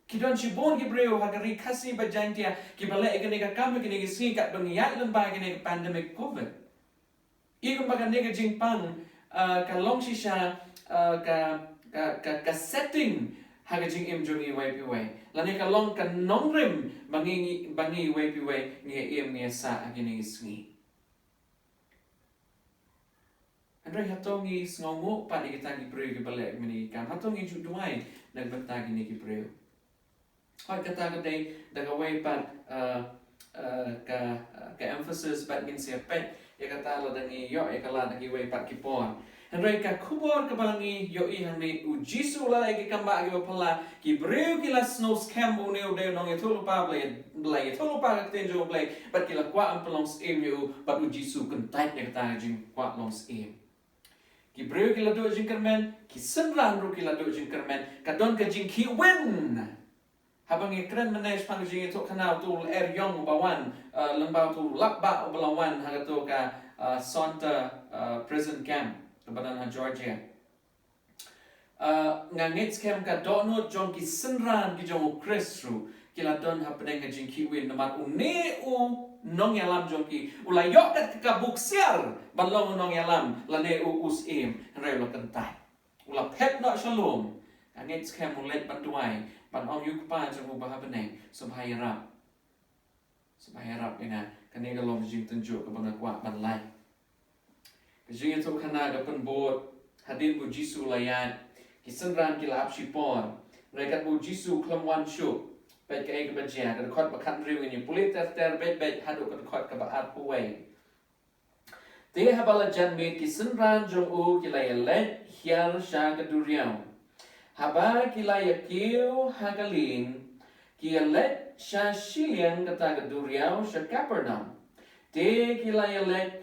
Ki don shibun ki briew ha ka ri Khasi bad Jaintia kiba leh ïa kane ka kam ha kine ki sngi katba ngi ïaid lyngba ïa kane ka pandemic covid. Ïa kumba kane ka jingpang, ah, ka long shisha, ah, ka, ka, ka, ka setting ha ka jingim jong ngi iwei pa iwei. Lane ka long ka nongrim ba ngi, ngi, ba ngi iwei pa iwei ngi ïa im ngi ïa sah ha kine ki sngi. Hynrei hato ngi sngewnguh pat ïa kita ki briew kiba leh kine ki kam? Hato ngi ju duwai na ka bynta kine ki briew? Hooid, kata ka dei da kawei pat, eh, eh, ka, eh, ka emphasis bad ngin sa peit ïa kata lada ngi ïoh ïa ka lad ha kiwei pat ki por. Hynrei ka khubor kaba ngi ïohi hangne, u Jisu u la leh ïa ki kam ba kiba phylla, ki briew ki la sngewskhem ba une u dei u nongïathuhlypa Blei, Blei, ïathuhlypa ka ktien jong U Blei, bad ki la kwah ban pynlong syiem ïa u, bad u Jisu u kyntait ïa kata ka jingkwah long syiem. Ki briew ki la duh jingkyrmen, ki synran ruh ki la duh jingkyrmen, ka don ka jingkhihwin. Haba ngi kren mynne shaphang ka jingïathuhkhana uto u lyer ïong uba wan, eh, lyngba uto u lapbah uba la wan ha kato ka, eh, Saunta, eh, prison camp kaba don ha Georgia. Eh, nga ngeit skhem ka dohnud jong ki synran ki jong u Khrist ruh ki la don hapdeng ka jingkhihwin namar une u nongïalam jong ki u la ïoh kat ka buk siar ban long u nongïalam lane u, u syiem, hynrei u la kyntait. U la phet noh sha lum. Nga ngeit skhem u leit ban duwai, ban ong, ïa u Kpa jong u ba ha bneng, sngewbha ïarap. Sngewbha ïarap ïa nga. Kane ka long ka jingtynjuh kaba nga kwah ban lait. Ka jingïathuhkhana ka pynbud, hadien ba u Jisu u la ïaid, ki synran ki la ap shipor. Hynrei katba u Jisu u khlem wan shuh, peit kaei kaba jia, ka dkhot ba khathynriew, ngin ïa pule ter ter beit beit haduh ka dkhot kaba arphew wei. Te haba la janmiet, ki synran jong u ki la ïaleit hiar sha ka duriaw. Haba ki la ïakiew ha ka lieng, ki ïaleit sha shiliang kata ka duriaw sha Kapernaum. Te ki la ïaleit,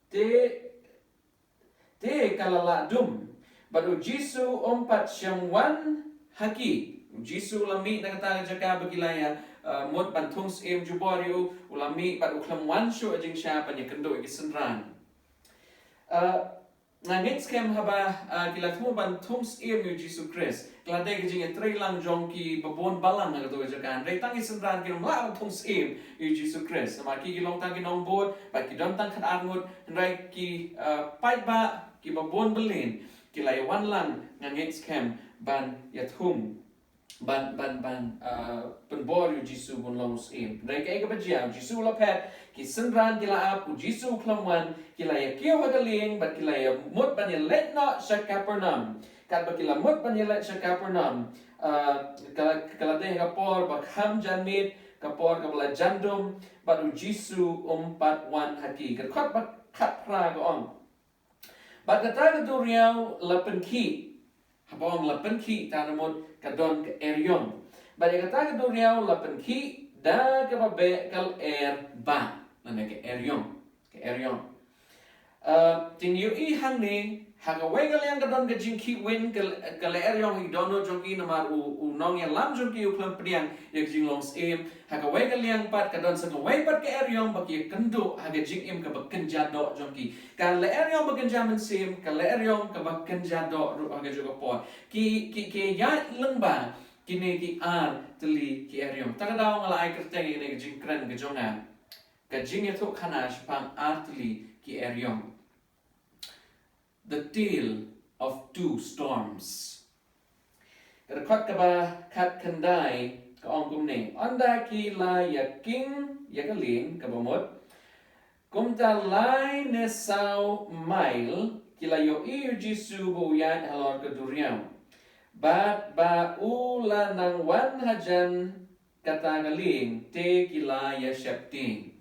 te, te ka la lah dum. Bad u Jisu um pat shym wan ha ki. U Jisu u la mih na kata ka jaka ba ki la ïa, uh, mut ban thung syiem jubor ïa u, u la mih bad u khlem wan shuh ha jingshisha ban ïakynduh ïa ki synran. Uh, nga ngeit skhem haba, uh, ki la thmu ban thung syiem ïa u Jisu Khrist, ka la dei ka jingïatreilang jong kiba bun balang ha kato ka jaka. Hynrei tang ki synran kim lah ban thung syiem ïa u Jisu Khrist namar ki, ki long tang ki nongbud bad ki don tang khatar ngut. Hynrei ki, uh, paidbah kiba bun bylliñ ki la ïawan lang, nga ngeit skhem, ban ïathung, ban, ban, ban, uh, pynbor ïa u Jisu ban long u syiem. Hynrei kaei kaba jia, u Jisu u la phet, ki synran ki la ap, u Jisu u khlem wan, ki la ïakiew ha ka lieng bad ki la ïa mut ban ïaleit noh sha Kapernaum. Katba ki la mut ban ïaleit sha Kapernaum, uh, ka, ka la dei ha ka por ba kham janmiet, ka por kaba la jan dum, bad u Jisu um pat wan ha ki. Ka dkhot ba khatphra ka ong, Bad kata ka duriaw la pynkhih. Haba ong la pynkhih, tang namut ka don ka eriong. Bad ïa kata ka duriaw la pynkhih da kaba beh ka lyer bah, lane ka eriong. Ka eriong. Uh, te ngi ïohi hangne, ha kawei ka liang ka don ka jingkhih win, ka, ka lyer eriong i dohnud jong ki, namar u, u nongïalam jong ki u khlem pdiang ïa ka jinglong syiem. Ha kawei ka liang pat ka don sa kawei pat ka eriong ba ki ïakynduh ha ka jingim kaba kynja doh jong ki. Ka lyer eriong ba kynja mynsiem, ka lyer eriong kaba kynja doh ruh ha kajuh ka por. Ki, ki, ki ïaid lyngba kine ki ar tylli ki eriong. Ta ka daw nga la ai kyrteng ïa kane ka jingkren ka jong nga, ka jingïathuhkhana shaphang ar tylli ki eriong. The Tale of Two Storms. Ka dkhot kaba khatkhyndai ka ong kumne: Ynda ki la ïaking ïa ka lieng kaba mut, kumta lai ne saw mail, ki la ïohi ïa u Jisu ba u ïaid halor ka duriaw, bad ba u la nang wan hajan kata ka lieng, te ki la ïa sheptieng.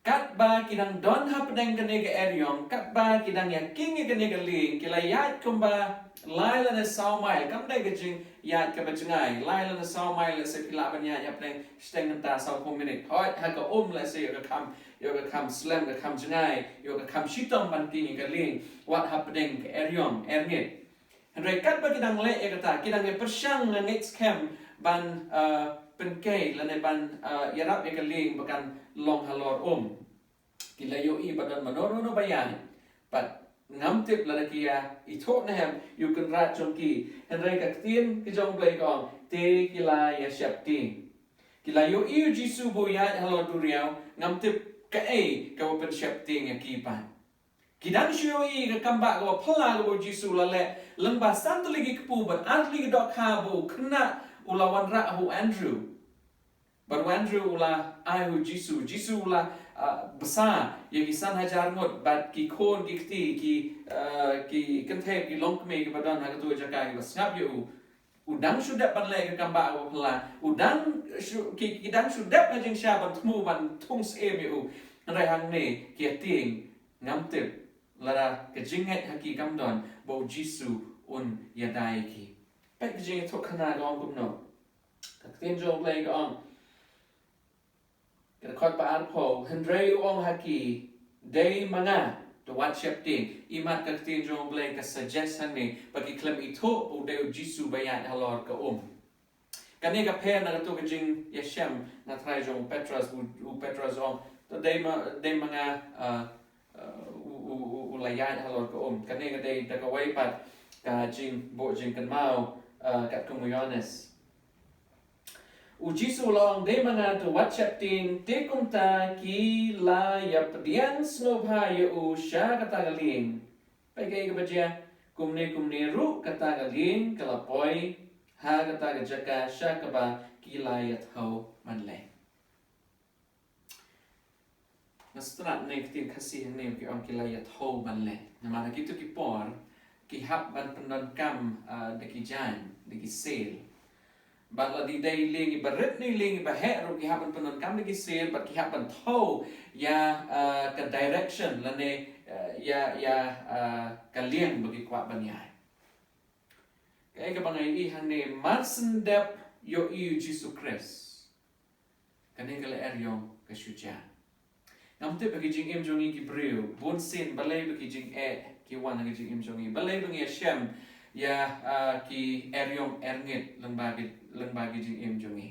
Katba ki dang don hapdeng kane ka eriong, katba ki dang ïaking ïa kane ka lieng, ki la ïaid kumba lai lane saw mail. Kam dei ka jingïaid kaba jngai. Lai lane saw mail, lehse phi lah ban ïaid hapdeng shiteng mynta sawphew minit. Hooid, ha ka um lehse ïoh ka kham, ïoh ka kham slem, ka kham jngai, ïoh ka kham shitom ban tieng ïa ka lieng wat hapdeng ka eriong, erngit. Hynrei katba ki dang leh ïa kata, ki dang ïa pyrshang, nga ngeit skhem, ban, uh, pynkei lane ban, uh, ïarap ïa ka lieng ba kan long halor um. Ki la ïohi ba don mano mano ba ïaid. Bad ngam tip lada ki ïa ithuh ne em ïa u kynrad jong ki. Hynrei ka ktien ka jong U Blei ka ong, te ki la ïa sheptieng. Ki la ïohi ïa u Jisu ba u ïaid halor duriaw, ngam tip kaei kaba pynsheptieng ïa ki pat. Ki dang shu ïohi ïa ka kambah kaba phylla kaba u Jisu u la leh lyngba san tylli ki kpu bad ar tylli ki dohkha ba u khynnah u la wanrah ha u Andrew. Bad u Andrew u la ai ha u Jisu. U Jisu u la, ah, bsa ïa ki san hajar ngut bad ki khun ki kti, ki, ah, ki kynthei, ki longkmie kiba don ha kato ka jaka kiba sngap ïa u. U dang shu dep ban leh ka kambah kaba phylla. U dang shu, ki, ki dang shu dep ha jingshisha ban thmu ban thung syiem ïa u. Hynrei hangne ki ïa tieng, ngam tip lada ka jingngeit ha ki kam don ba u Jisu un ïada ïa ki. Peit ka jingïathuhkhana ka ong kumno. Ka ktien jong U Blei ka ong, ka dkhot ba arphew, hynrei u ong ha ki, dei ma nga, to wat sheptieng. Imat ka ktien jong U Blei ka suggest hangne ba ki khlem ithuh ba u dei u Jisu ba ïaid halor ka um. Kane ka pher na kato ka jingïashem na trai jong u Petros, u, u Petros u ong, to dei ma, dei ma nga, uh, uh, u, u, u, u la ïaid halor ka um. Kane ka dei da kawei pat ka jingbuh jingkynmaw, uh, katkum u Ïoannis. U Jisu u la ong, dei ma nga, to wat sheptieng. Te kumta ki la ïa pdiang sngewbha ïa u sha kata ka lieng. Peit kaei kaba jia, kumne kumne ruh kata ka lieng ka la poi ha kata ka jaka sha kaba ki la ïa thew ban leit. Nga sngewtynnat ne ka ktien Khasi hangne ki ong ki la ïa thew ban leit. Namar ha kito ki por ki hap ban pyndonkam, ah, da ki jaiñ, da ki sel. Bad lada dei lieng iba rit ne lieng iba heh ruh ki hap ban pyndonkam da ki sel bad ki hap ban thew ïa, ah, ka direction lane, ah, ïa, ïa, ah, ka lieng ba ki kwah ban ïaid. Kaei kaba nga ïohi hangne, mar shen dep ïohi ïa u Jisu Khrist, kane ka lyer eriong ka shu jah. Ngam tip ha ki jingim jong ngi ki briew, bun sien balei ba ki jingeh ki wan ha ki jingim jong ngi, balei ba ngi ïashem ïa, ah, ki eriong erngit lyngba ki, lyngba ki jingim jong ngi.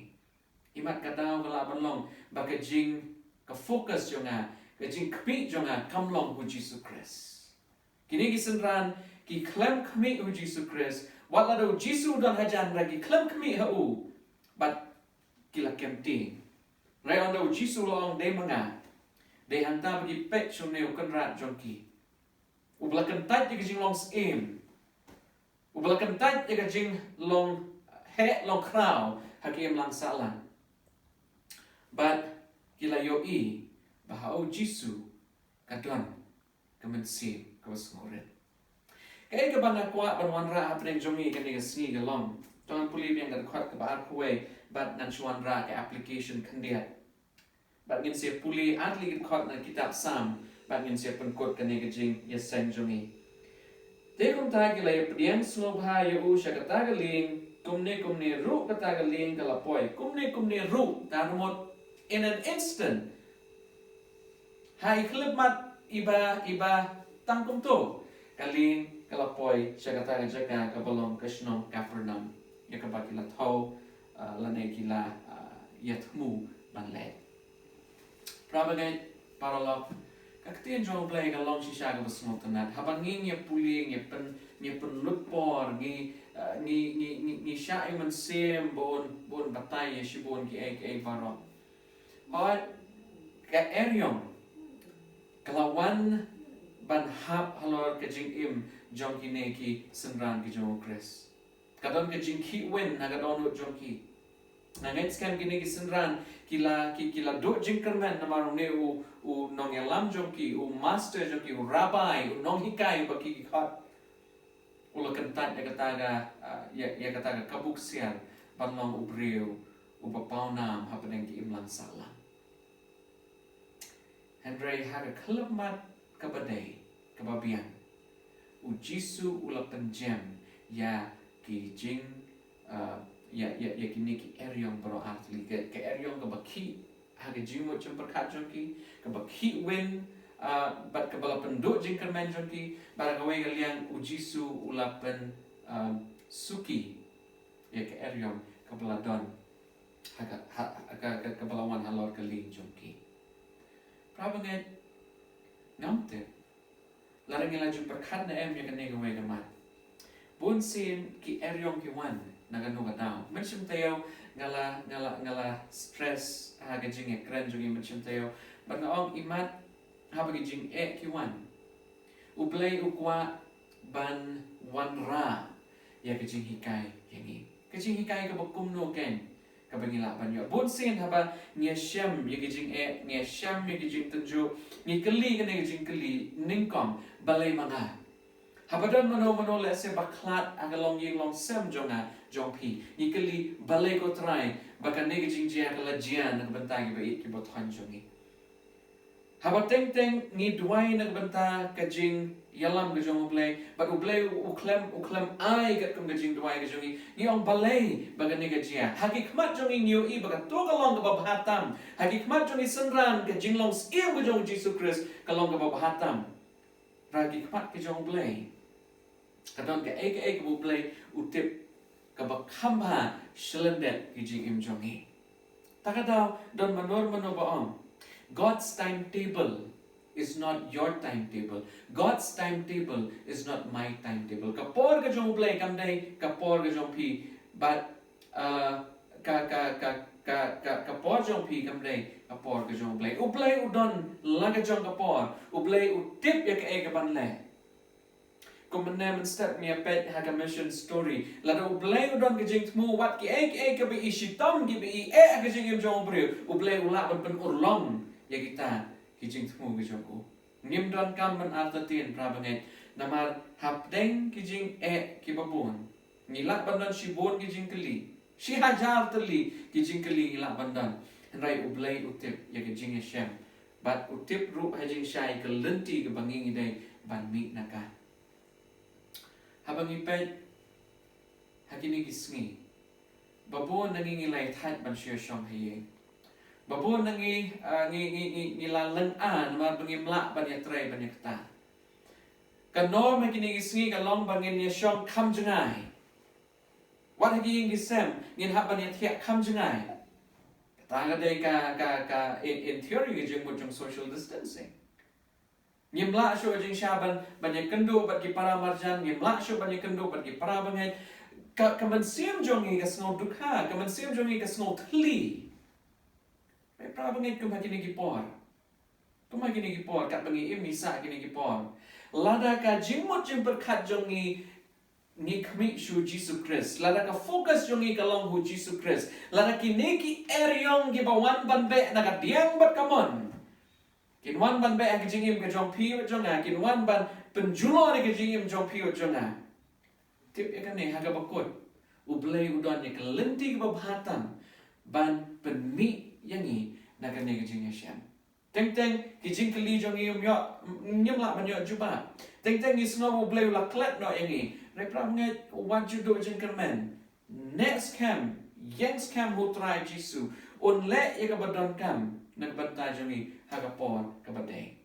Imat ka daw ka lah ban long ba ka jing, ka focus jong nga, ka jingkhmih jong nga kam long ha u Jisu Khrist. Kine ki synran ki khlem khmih ha u Jisu Khrist, wat lada u Jisu u don hajan, hynrei ki khlem khmih ha u bad ki la kem tieng. Hynrei ynda u Jisu u la ong, dei ma nga, dei hangta ba ki peit shane u Kynrad jong ki, uba la kyntait ïa ka jinglong syiem, uba la kyntait ïa ka jinglong heh long khraw ha ka imlang sahlang. Bad ki la ïohi ba ha u Jisu ka don ka mynsiem kaba sngewrit. Kaei kaba nga kwah ban wanrah hapdeng jong ngi kane ka sngi ka long, to ngan pule biang ka dkhot kaba arphew wei bad ngan shu wanrah ka application khyndiat. Bad ngin sa pule ar tylli ki dkhot na kitab Salm bad ngin sa pynkut kane ka jingïaseng jong ngi. Te kumta ki la ïa pdiang sngewbha ïa u sha kata ka lieng, kumne kumne ruh kata ka lieng ka la poi, kumne kumne ruh, tang mut in an instant. Ha i khyllipmat iba, iba tang kumto, ka lieng ka la poi sha kata ka jaka kaba long ka shnong Kapernaum, ïa kaba ki la thaw, ah, lane ki la, ah, ïa thmu ban leh. Para bangeit, paralok, ka ktien jong U Blei ka long shisha kaba sngewtynnat. Haba ngi ngi pule, ngi pyn, ngi pynlut por, ngi, eh, ngi, ngi, ngi, ngi shah ïa u Mynsiem ba un, ba un batai ïa shibun kiei kiei baroh. Hooid, ka eriong ka la wan ban hap halor ka jingim jong kine ki synran ki jong U Khrist. Ka don ka jingkhih win ha ka dohnud jong ki. Nga ngeit skhem kine ki synran ki la, ki, ki la duh jingkyrmen namar une u, u nongïalam jong ki, u master jong ki, u rabbi, u nonghikai ba ki ki khot. U la kyntait ïa kata ka, ah, ïa, ïa kata ka kabu ksiar ban long u briew uba pawnam hapdeng ki imlang sahlang. Hynrei ha ka khyllipmat kaba dei, kaba biang, U Jisu u la pynjem ïa ki jing, ah, ïa, ïa, ïa kine ki eriong baroh artylli, ka, ka eriong kaba khih ha ka jingmut jingpyrkhat jong ki, kaba khih win, ah, bad kaba la pynduh jingkyrmen jong ki, bad ha kawei ka liang U Jisu u la pyn, ah, suki ïa ka eriong kaba la don ha ka, ha, ha ka, ka, kaba la wan halor ka lieng jong ki. Para bangeit, ngam tip lada ngi la ju pyrkhat ne em ïa kane kawei ka mat. Bun sien ki eriong ki wan na kano ka daw. Mynshem taïew nga la, nga la, nga la stress ha ka jingïakren jong ngi mynshem taïew. Bad nga ong, imat, haba ki jingeh ki wan, U Blei u kwah ban wanrah ïa ka jinghikai ïa ngi. Ka jinghikai kaba kumno kein kaba ngi lah ban ïoh? Bun sien haba ngi ïashem ïa ki jingeh, ngi ïashem ïa ki jingtynjuh, ngi kylli kane ka jingkylli nyngkong, balei ma nga? Haba don mano mano lehse ba khlad ha ka longïing longsem jong nga, jong phi, ngi kylli, balei ko Trai ba kane ka jingjia ka la jia na ka bynta kiba ïeit kiba thoiñ jong ngi? Haba teng teng ngi duwai na ka bynta ka jingïalam ka jong U Blei, bad U Blei u khlem, u khlem ai katkum ka jingduwai ka jong ngi, ngi ong, balei ba kane ka jia? Ha ki khmat jong ngi ngi ïohi ba kato ka long kaba bha tam. Ha ki khmat jong ngi synran, ka jinglong syiem ka jong U Jisu Khrist ka long kaba bha tam. Hynrei ha ki khmat ka jong U Blei, ka don kaei kaei kaba U Blei u tip kaba kham bha shlyndet ki jingim jong ngi. Ta ka daw don mano mano ba ong, God's timetable is not your timetable. God's timetable is not my timetable. Ka por ka jong U Blei kam dei ka por ka jong phi, bad, uh, ka, ka, ka, ka, ka, ka por jong phi kam dei ka por ka jong U Blei. U Blei u don la ka jong ka por. U Blei u tip ïa kaei kaban leh. Kum mynne mynstep ngi ïa peit ha ka mission story. Lada U Blei u don ka jingthmu, wat kiei kiei kiba i shitom kiba i eh ha ka jingim jong u briew, U Blei u lah ban pynurlong ïa kita ki jingthmu ki jong u. Ngim donkam ban artatien, para bangeit, namar hapdeng ki jingeh kiba bun ngi lah ban don shibun ki jingkylli, shi hajar tylli ki jingkylli ngi lah ban don. Hynrei U Blei u tip ïa ka jingïashem, bad u tip ruh ha jingshai ka lynti kaba ngi ngi dei ban mih na ka. Haba ngi peit ha kine ki sngi, ba bun na ngi ngi la ïathait ban shu ïashong ha ïing. Ba bun na ngi, ah, ngi, ngi, ngi, ngi la lynga namar ba ngim lah ban ïatrei ban ïakta. Ka norm ha kine ki sngi ka long ba ngin ïashong kham jngai. Wat ha ki ïing ki sem ngin hap ban ïathiah kham jngai. Kata ka dei ka, ka, ka in, in theory ka jingmut jong social distancing. Ngim lah shuh jingshisha ban, ban ïakynduh bad ki para marjan, ngim lah shuh ban ïakynduh bad ki para bangeit. Ka, ka mynsiem jong ngi ka sngew dukha, ka mynsiem jong ngi ka sngew thylli. Hynrei para bangeit, kum ha kine ki por, kum ha kine ki por, katba ngi im ngi sah kine ki por, lada ka jingmut jingpyrkhat jong ngi ngi khmih sha u Jisu Khrist, lada ka focus jong ngi ka long ha u Jisu Khrist, lada kine ki eriong kiba wan ban beh na ka diang bad ka mon kin wan ban beh ha ka jingim ka jong phi bad jong nga, kin wan ban pynjulor ïa ka jingim jong phi bad jong nga, tip ïa kane, ha kaba kut U Blei u don ïa ka lynti kaba bha tam ban pynmih ïa ngi na kane ka jingïashem. Teng teng ki jingkylli jong ngi ym ïoh, ngim lah ban ïoh jubab. Teng teng ngi sngew U Blei u la klet noh ïa ngi. Hynrei para bangeit, wat ju duh jingkyrmen. Next camp, ïeng skhem ha U Trai Jisu. Un leh ïa kaba donkam na ka bynta jong ngi ha ka por kaba dei.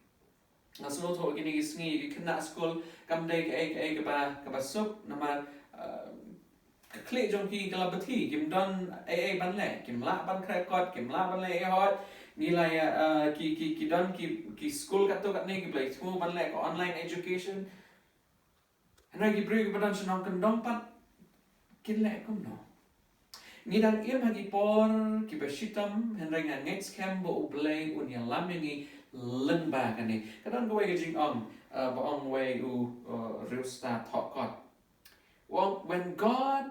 Nga sngewthuh kine ki sngi ki khynnah skul kam dei kaei kaei kaba, kaba suk namar, uh, ka khlieh jong ki ka la bthi, kim don ei ei ban leh, kim lah ban khreh kot, kim lah ban leh ei hot. Ngi la ïa, uh, ki, ki, ki don ki, ki skul katto katne kiba la ïathuh ban leh ka online education. Hynrei ki briew kiba don shnong kyndong pat kin leh kumno? Ngi dang im ha ki por kiba shitom, hynrei nga ngeit skhem ba U Blei un ïalam ïa ngi lyngba kane. Ka don kawei ka jingong, uh, ba ong uwei u, uh, riewstad thoh kot. Well, when God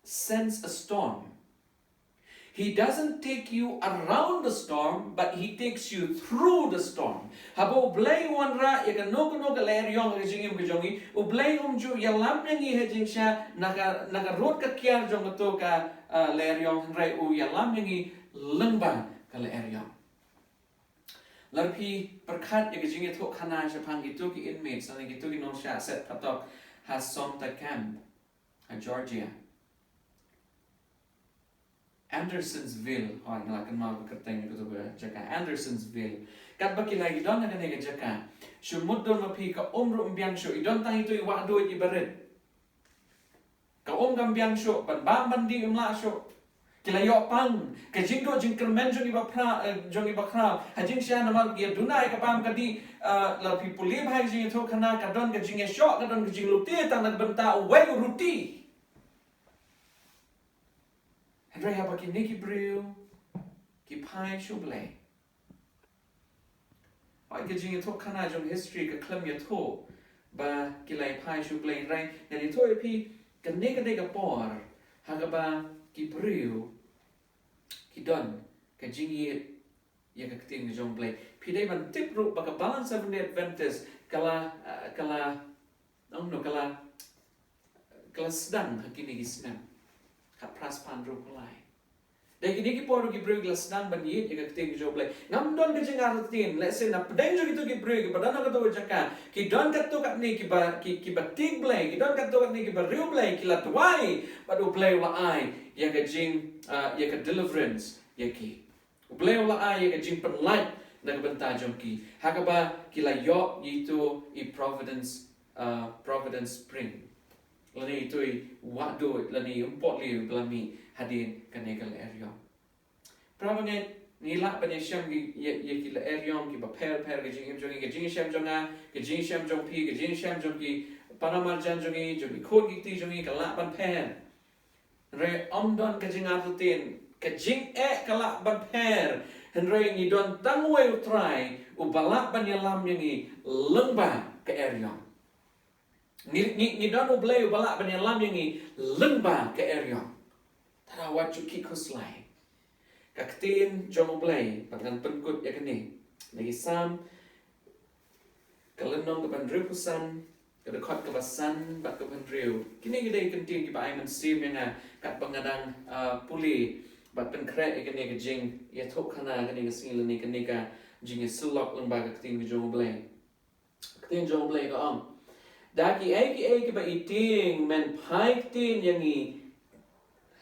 sends a storm, He doesn't take you around the storm, but He takes you through the storm. Haba U Blei u wanrah ïa kano kano ka lehriong ha ka jingim ka jong ngi, U Blei um ju ïalam ïa ngi ha jingshisha na ka, na ka rud ka kiar jong kato ka, uh, lehriong, hynrei u ïalam ïa ngi lyngba ka lehriong. Lada phi pyrkhat ïa ka jingïathuhkhana shaphang kito ki inmates, lane kito ki nongshah set phatok ha Sumter Camp ha Georgia. Andersonville, hooid, nga la kynmaw ka kyrteng ïa kato ka jaka, Andersonville. Katba ki la, ki don ha kane ka jaka, shu mutdur ma phi, ka um ruh ym biang shuh, i don tang ito i wahduid iba rit. Ka um kam biang shuh, ban bam ban dih ym lah shuh. Ki la ïoh pang, ka jingduh jingkyrmen jong i baphra, eh, jong i bakhraw. Ha jingshisha namar ki ïa duna ïa ka bam ka dih, eh, lada phi pule bha ïa ka jingïathuhkhana, ka don ka jingïashoh, ka don ka jinglute tang na ka bynta uwei u ruti. Hynrei haba kine ki briew ki phai sha U Blei, hooid, ka jingïathuhkhana jong history ka khlem ïathuh ba ki la phai sha U Blei, hynrei ngan ïathuh ïa phi, kane ka dei ka por ha kaba ki briew ki don ka jingïeit ïa ka ktien ka jong U Blei. Phi dei ban tip ruh ba ka Balang Seventh Day Adventist ka la, ah, ka la, ong no, ka la, ka la sdang ha kine ki snem khatphra spah hynriewphew lai. Dei kine ki por ki briew ki la sdang ban ïeit ïa ka ktien ka jong U Blei. Ngam don ka jingartatien, lehse na pdeng jong kito ki briew kiba don ha kato ka jaka, ki don katto katne kiba, ki, kiba tieng Blei, ki don katto katne kiba riewblei, ki la duwai bad U Blei u la ai ïa ka jing, ah, ïa ka deliverance ïa ki. U Blei u la ai ïa ka jingpynlait na ka bynta jong ki, ha kaba ki la ïoh ïa ito i providence, ah, Providence Spring, lane ito i wahduid, lane i umpohliew ba la mih hadien kane ka lehriong. Para bangeit, ngi lah ban ïashem ïa, ïa, ïa ki lehriong kiba pher pher, ka jingim jong ngi, ka jingshem jong nga, ka jingshem jong phi, ka jingshem jong ki para marjan jong ngi, jong ki khun ki kti jong ngi, ka lah ban pher. Hynrei ym don ka jingartatien, ka jingeh ka lah ban pher, hynrei ngi don tang uwei U Trai uba lah ban ïalam ïa ngi lyngba ka eriong. Ngi, ngi, ngi don U Blei uba lah ban ïalam ïa ngi lyngba ka eriong. Te wat ju kiew khuslai. Ka ktien jong U Blei, bad ngan pynkut ïa kane. Na ki Salm, ka lynnong kaba hynriewphew san, ka dkhot kaba san bad kaba hynriew. Kine ki dei ki ktien kiba ai mynsiem ïa nga katba nga dang, ah, pule bad pynkhreh ïa kane ka jingïathuhkhana kane ka sngi lane kane ka jingïasyllok lyngba ka ktien ka jong U Blei. Ka ktien jong U Blei ka ong, da kiei kiei kiba i tieng men phai ktien ïa ngi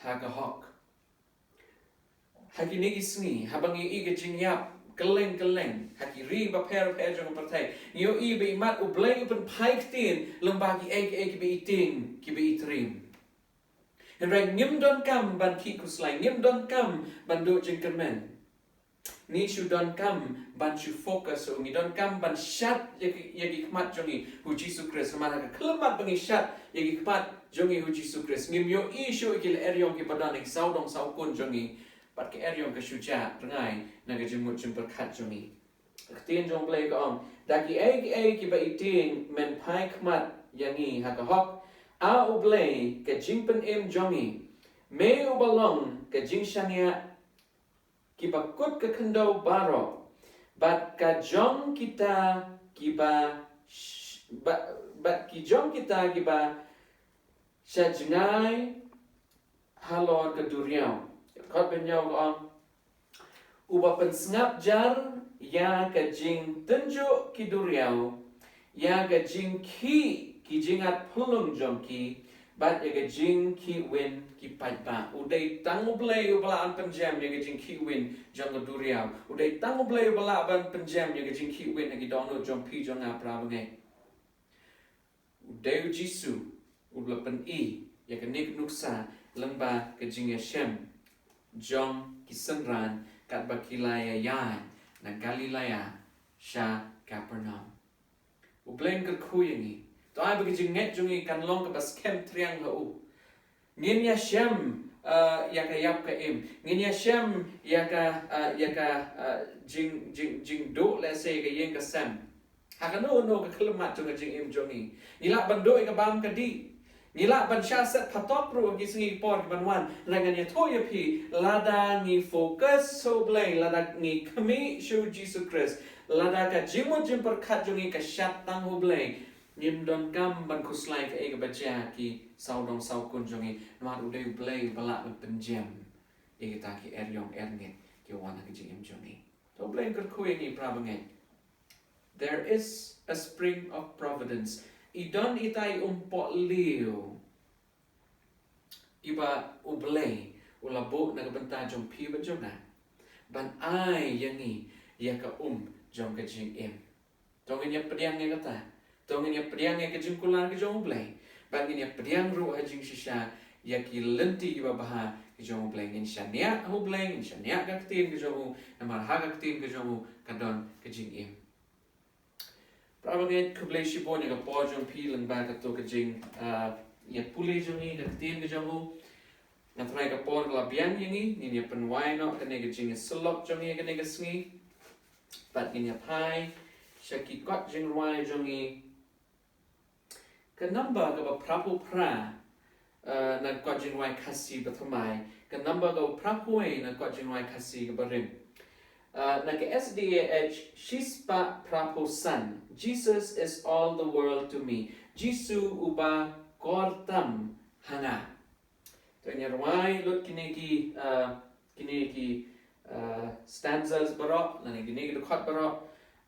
ha ka hok. Ha kine ki sngi, haba ngi ïohi ka jingïap kylleng kylleng ha ki ri bapher bapher jong ka pyrthei, ngi ïohi ba imat U Blei u pynphai ktien lyngba kiei kiei kiba i tieng, kiba i triem. Hynrei ngim donkam ban kiew khuslai, ngim donkam ban duh jingkyrmen. Ngi shu donkam ban shu focus, ngi donkam ban shad ïa ki, ïa ki khmat jong ngi ha U Jisu Khrist. Namar ha ka khyllipmat ba ngi shad ïa ki khmat jong ngi ha U Jisu Khrist, ngim ïohi shuh ïa ki lehriong kiba don ha ki sawdong sawkun jong ngi, bad ka eriong ka shu jah rngai na ka jingmut jingpyrkhat jong ngi. Ka ktien jong U Blei ka ong, da kiei kiei kiba i tieng men phai khmat ïa ngi ha ka hok, A U Blei ka jingpynim jong ngi. Me uba long ka jingshaniah kiba kut ka khyndew baroh, bad ka jong kita kiba sh-, ba-, bad ki jong kita kiba sha jngai halor ka duriaw. Ka dkhot ba hynñiew ka ong, uba pynsngap jar ïa ka jingtynjuh ki duriaw, ïa ka jingkhih ki jingat phyllung jong ki, bad ïa ka jingkhih win ki paidbah. U dei tang U Blei uba lah ban pynjem ïa ka jingkhih win jong ka duriaw. U dei tang U Blei uba lah ban pynjem ïa ka jingkhih win ha ki dohnud jong phi jong nga, para bangeit. U dei U Jisu uba la pyni ïa kane ka nuksa lyngba ka jingïashem jong ki synran katba ki la ïaid na Galilea sha Capernaum. U Blei un kyrkhu ïa ngi. To ai ba ka jingngeit jong ngi kan long kaba skhem triang ha u. Ngin ïashem, uh, ïa ka ïap ka im. Ngin ïashem ïa ka, uh, ïa ka, uh, jing, jing, jingduh lehse ïa ka ïing ka sem. Ha kano kano ka khyllipmat jong ka jingim jong ngi. Ngi lah ban duh ïa ka bam ka dih. Ngi lah ban shah set phatok ruh ha ki sngi ki por ki ban wan. Hynrei ngan ïathuh ïa phi, lada ngi focus sha U Blei, lada ngi khmih sha U Jisu Khrist, lada ka jingmut jingpyrkhat jong ngi ka shad tang ha U Blei, ngim donkam ban khuslai kaei kaba jia ki sawdong sawkun jong ngi. Namar u dei U Blei uba lah ban pynjem ïa kita ki eriong erngit ki wan ha ka jingim jong ngi. To U Blei un kyrkhu ïa ngi, para bangeit. There is a spring of providence. I don ita i um pohliew iba U Blei u la buh na ka bynta jong phi bad jong nga, ban ai ïa ngi ïa ka um jong ka jingim. To ngin ïa pdiang ïa kata. To ngin ïa pdiang ïa ka jingkular ka jong U Blei. Bad ngin ïa pdiang ruh ha jingshisha ïa ki lynti kiba bha ki jong U Blei. Ngin shaniah ha U Blei, ngin shaniah ka ktien ka jong u, namar ha ka ktien ka jong u ka don ka jingim. Para bangeit, khublei shibun ïa ka por jong phi lyngba kato ka jing, ah, ïa pule jong ngi ka ktien ka jong u. Nga tharai ka por ka la biang ïa ngi, ngin ïa pynwai noh kane ka jingïasyllok jong ngi kane ka sngi. Bad ngin ïa phai sha ki kot jingrwai jong ngi. Ka number kaba phra phew phra, uh, na kot jingrwai Khasi ba thymmai. Ka number kaba phra phew wei na kot jingrwai Khasi kaba rim. Uh, na ka S D A H shispah phra phew san. Jesus is all the world to me. Jisu uba kor tam ha nga. To ngin ïa rwai lut kine ki, uh, kine ki, uh, stanzas baroh, lane kine ki dkhot baroh,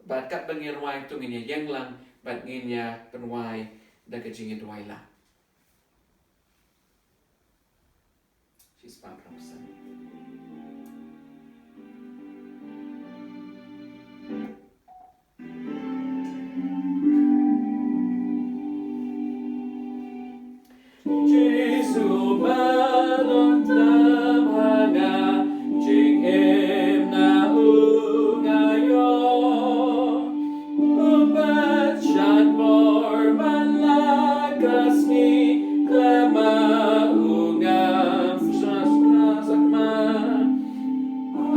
bad katba ngin ïa rwai to ngin ïa ïeng lang, bad ngin ïa pynwai da ka jingïaduwai lang. Shispah phra phew san. Jisu ba don tam ha nga, jingim na u nga ïoh. U pynshait bor man la ka sngi, khlem ma u ngam sngewsih sakma.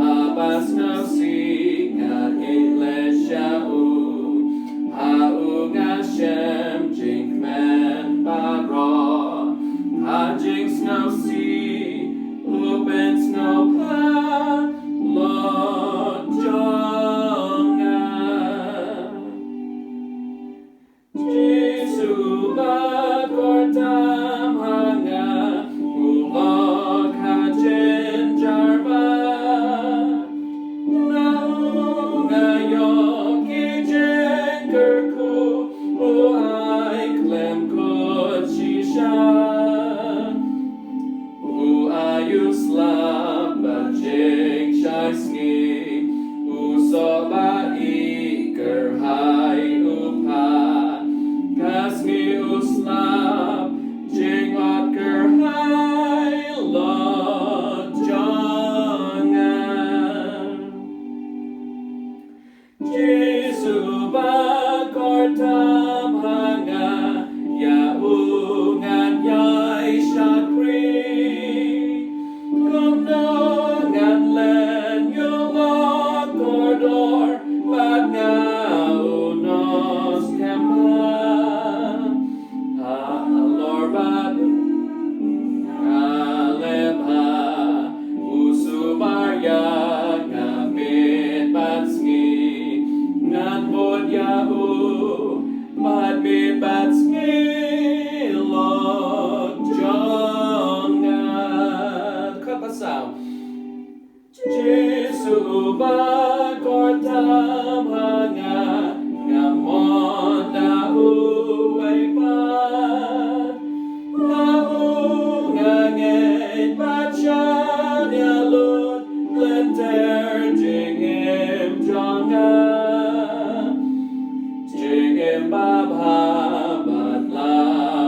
Haba sngewsih nga ïeit leh sha u, ha u nga shem jingkmen baroh. Ha jingsngewsih u pynsngewbha Lord jong nga. Jisu ba kor tam ha nga, u lok ha jynjar ba. Na u nga ïoh ki jingkyrkhu, u ai khlem kut shisha. U ai u slap bad jingshai sngi, u soh ba ïeit kyrhai u phah. Ka sngi u slap, jingmut kyrhai Lord jong nga. Jisu ba kor tam ha nga, ïa u ngan ïai shakri. Kumno ngan len ïa u lok kordor, bad nga u nongsngewbha. Halor ba nga leh bha, u sumar ïa nga miet bad sngi. Ngan bud ïa u bad miet bad sngi, Lord jong nga. Dkhot ba saw. Jisu ba kordam ha nga, nga mon da uwei pat. La u nga ngeit bad shaniah lut, lynter jingim jong nga. Jingim babha bad la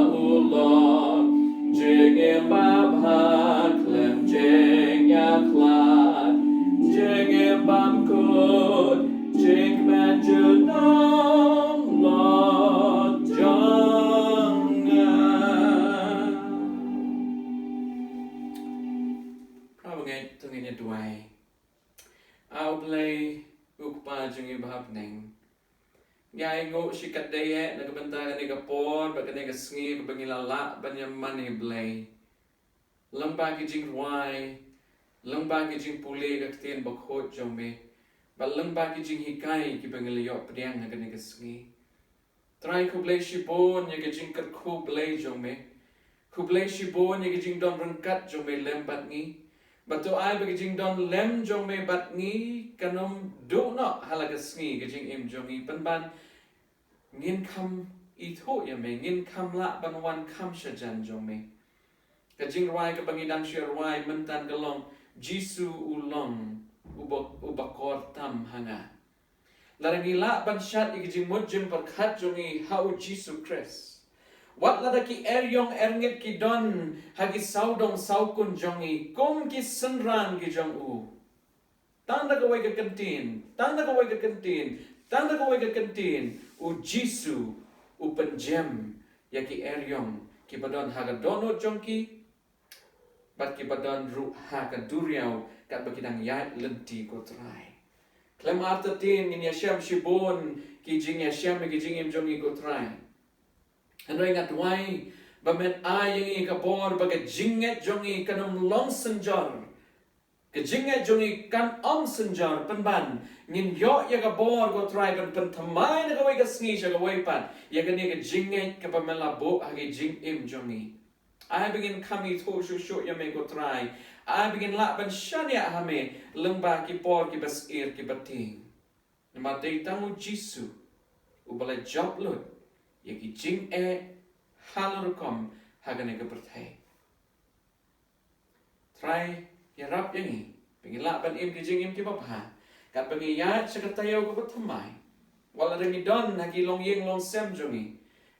u lok, jingim babha khlem jingïakhlad, jingim bymkut, jingkmen junom lot jong nga. Haba ngeit to ngin ïa duwai. A U Blei, U Kpa jong ngi ba ha bneng, ngi ainguh shikatdei eh na ka bynta kane ka por bad kane ka sngi kaba ngi la lah ban ïa mane Blei. Lyngba ki jingrwai, lyngba ki jingpule ka ktien bakhuid jong me, bad lyngba ki jinghikai kiba ngi la ïoh pdiang ha kane ka sngi. Trai, khublei shibun ïa ka jingkyrkhu Blei jong me. Khublei shibun ïa ka jingdon ryngkat jong me lem bad ngi. Bad to ai ba ka jingdon lem jong me bad ngi kan ym duh noh ha la ka sngi ka jingim jong ngi, pynban ngin kham ithuh ïa me, ngin kham lah ban wan kham shajan jong me. Ka jingrwai kaba ngi dang shu rwai mynta ka long, Jisu u long uba, uba kordam ha nga. Lada ngi lah ban shad ïa ka jingmut jingpyrkhat jong ngi ha U Jisu Khrist, wat lada ki eriong erngit ki don ha ki sawdong sawkun jong ngi kum ki synran ki jong u, tang da kawei ka kyntien, tang da kawei ka kyntien, tang da kawei ka kyntien, U Jisu u pynjem ïa ki eriong kiba don ha ka dohnud jong ki, bad kiba don ruh ha ka duriaw katba ki dang ïaid lynti, ko Trai. Khlem artatien ngin ïashem shibun ki jingïashem ïa ki jingim jong ngi, ko Trai. Hynrei nga duwai ba men ai ïa ngi ka bor ba ka jingngeit jong ngi kan ym long synjor. Ka jingngeit jong ngi kan ym synjor, pynban ngin ïoh ïa ka bor, ko Trai, ban pynthymmai na kawei ka sngi sha kawei pat ïa kane ka jingngeit kaba me la buh ha ka jingim jong ngi. Ai ba ngin kham ithuh shuh shuh ïa me, ko Trai. Ai ba ngin lah ban shaniah ha me lyngba ki por kiba syier kiba tieng. Namar dei tang U Jisu uba la jop lut ïa ki jingeh ha la rukom ha kane ka pyrthei. Trai, ïarap ïa ngi ba ngin lah ban im ki jingim kiba bha katba ngi ïaid sha ka taïew kaba thymmai. Wat lada ngi don ha ki longïing longsem jong ngi,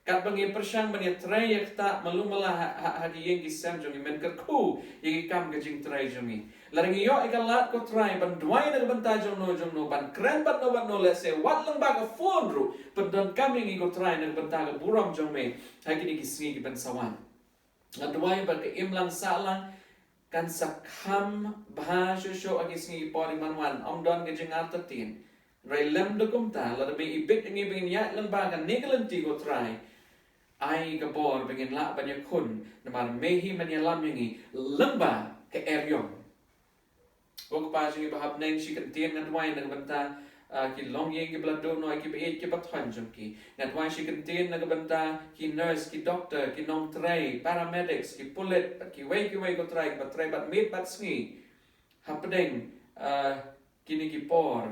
katba ngi pyrshang ban ïatrei ïa kata malu mala ha, ha, ha ki ïing ki sem jong ngi, men kyrkhu ïa ki kam ka jingtrei jong ngi. Lada ngi ïoh ïa ka lad, ko Trai, ban duwai na ka bynta jong no jong no, ban kren bad no bad no, lehse wat lyngba ka phone ruh, pyndonkam ïa ngi, ko Trai, na ka bynta ka burom jong me ha kine ki sngi kiban sa wan. Nga duwai ba ka imlang sahlang kan sa kham bha shuh shuh ha ki sngi ki por kiban wan, ym don ka jingartatien. Hynrei lymda kumta, lada me ibit ïa ngi ba ngin ïaid lyngba kane ka lynti, ko Trai, ai ka bor ba ngin lah ban ïakhun, namar me hi men ïalam ïa ngi lyngba ka eriong. Ko Kpa jong ngi ba ha bneng, shi kyntien nga duwai na ka bynta, ah, ki longïing kiba la duh noh, kiba ïeit kiba thoiñ jong ki. Nga duwai shi kyntien na ka bynta ki nurse, ki doctor, ki nongtrei, paramedics, ki pulit, bad kiwei kiwei, ko Trai, kiba trei bad miet bad sngi hapdeng, ah, kine ki por,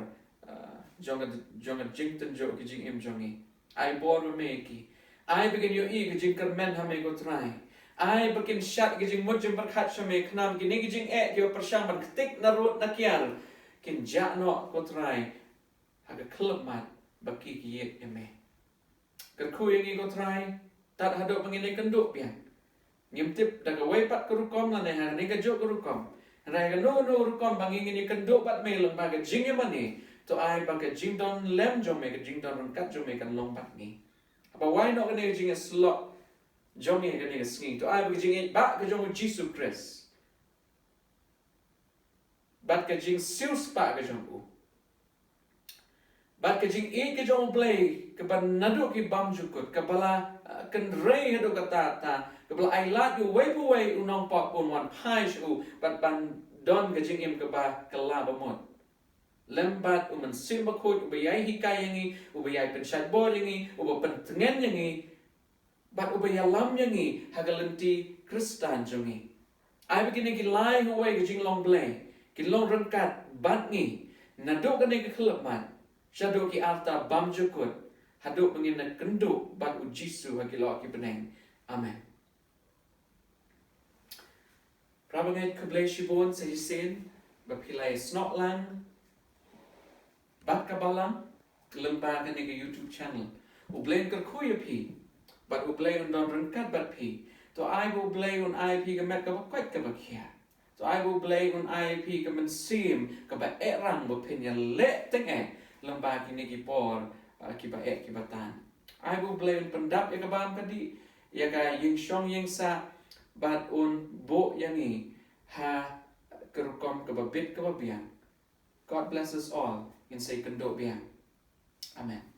ah, jong ka, jong ka jingtynjuh ki jingim jong ngi. Ai bor ma me ïa ki. Ai ba kin ïohi ka jingkyrmen ha me, ko Trai. Ai ba kin shad ka jingmut jingpyrkhat sha me, khnang kine ki jingeh kiba pyrshang ban ktik na rud na kiar kin jah noh, ko Trai, ha ka khyllipmat ba ki ki ïeit ïa me. Kyrkhu ïa ngi, ko Trai, tad haduh ba ngin ïakynduh biang. Ngim tip da kawei pat ka rukom lane ha kane kajuh ka rukom. Hynrei ha kano kano rukom ba ngi ngin ïakynduh bad me lyngba ka jingïamane, to ai ba ka jingdon lem jong me, ka jingdon ryngkat jong me kan long bad ngi. Haba wai noh kane ka jingïasyllok jong ngi ha kane ka sngi, to ai ba ka jingïeit ba ka jong U Jisu Khrist bad ka jingsiewspah ka jong u, bad ka jingïeit ka jong U Blei kaba naduh ki bymjukut, kaba la, uh, kynrei haduh katta katta, kaba la ailad ïa uwei pa uwei u nongpop, un wan phai sha u bad ban don ka jingim kaba kylla bamut. Lem bad U Mynsiem Bakhuid uba ïai hikai ïa ngi, uba ïai pynshait bor ïa ngi, uba pyntngen ïa ngi, bad uba ïalam ïa ngi ha ka lynti Khristan jong ngi. Ai ba kine ki lai ha uwei ka jinglong Blei kin long ryngkat bad ngi naduh kane ka khyllipmat shaduh ki arta bymjukut, haduh ba ngin da kynduh bad U Jisu ha ki lyoh ki bneng. Amen. Para bangeit, khublei shibun sa shisien ba phi la ïasnoh lang bad ka Balang lyngba kane ka YouTube channel. U Blei un kyrkhu ïa phi bad U Blei un don ryngkat bad phi. To ai ba U Blei un ai phi ka met kaba koit kaba khiah. To ai ba U Blei un ai phi ka mynsiem kaba eh rang ba phin ïaleh tyngeh lyngba kine ki por, ah, kiba eh kiba tan. Ai ba U Blei un pyndap ïa ka bam ka dih, ïa ka ïing shong ïing sah, bad un buh ïa ngi ha ka rukom kaba bit kaba biang. God bless us all. Ngin sa ïakynduh biang. Amen.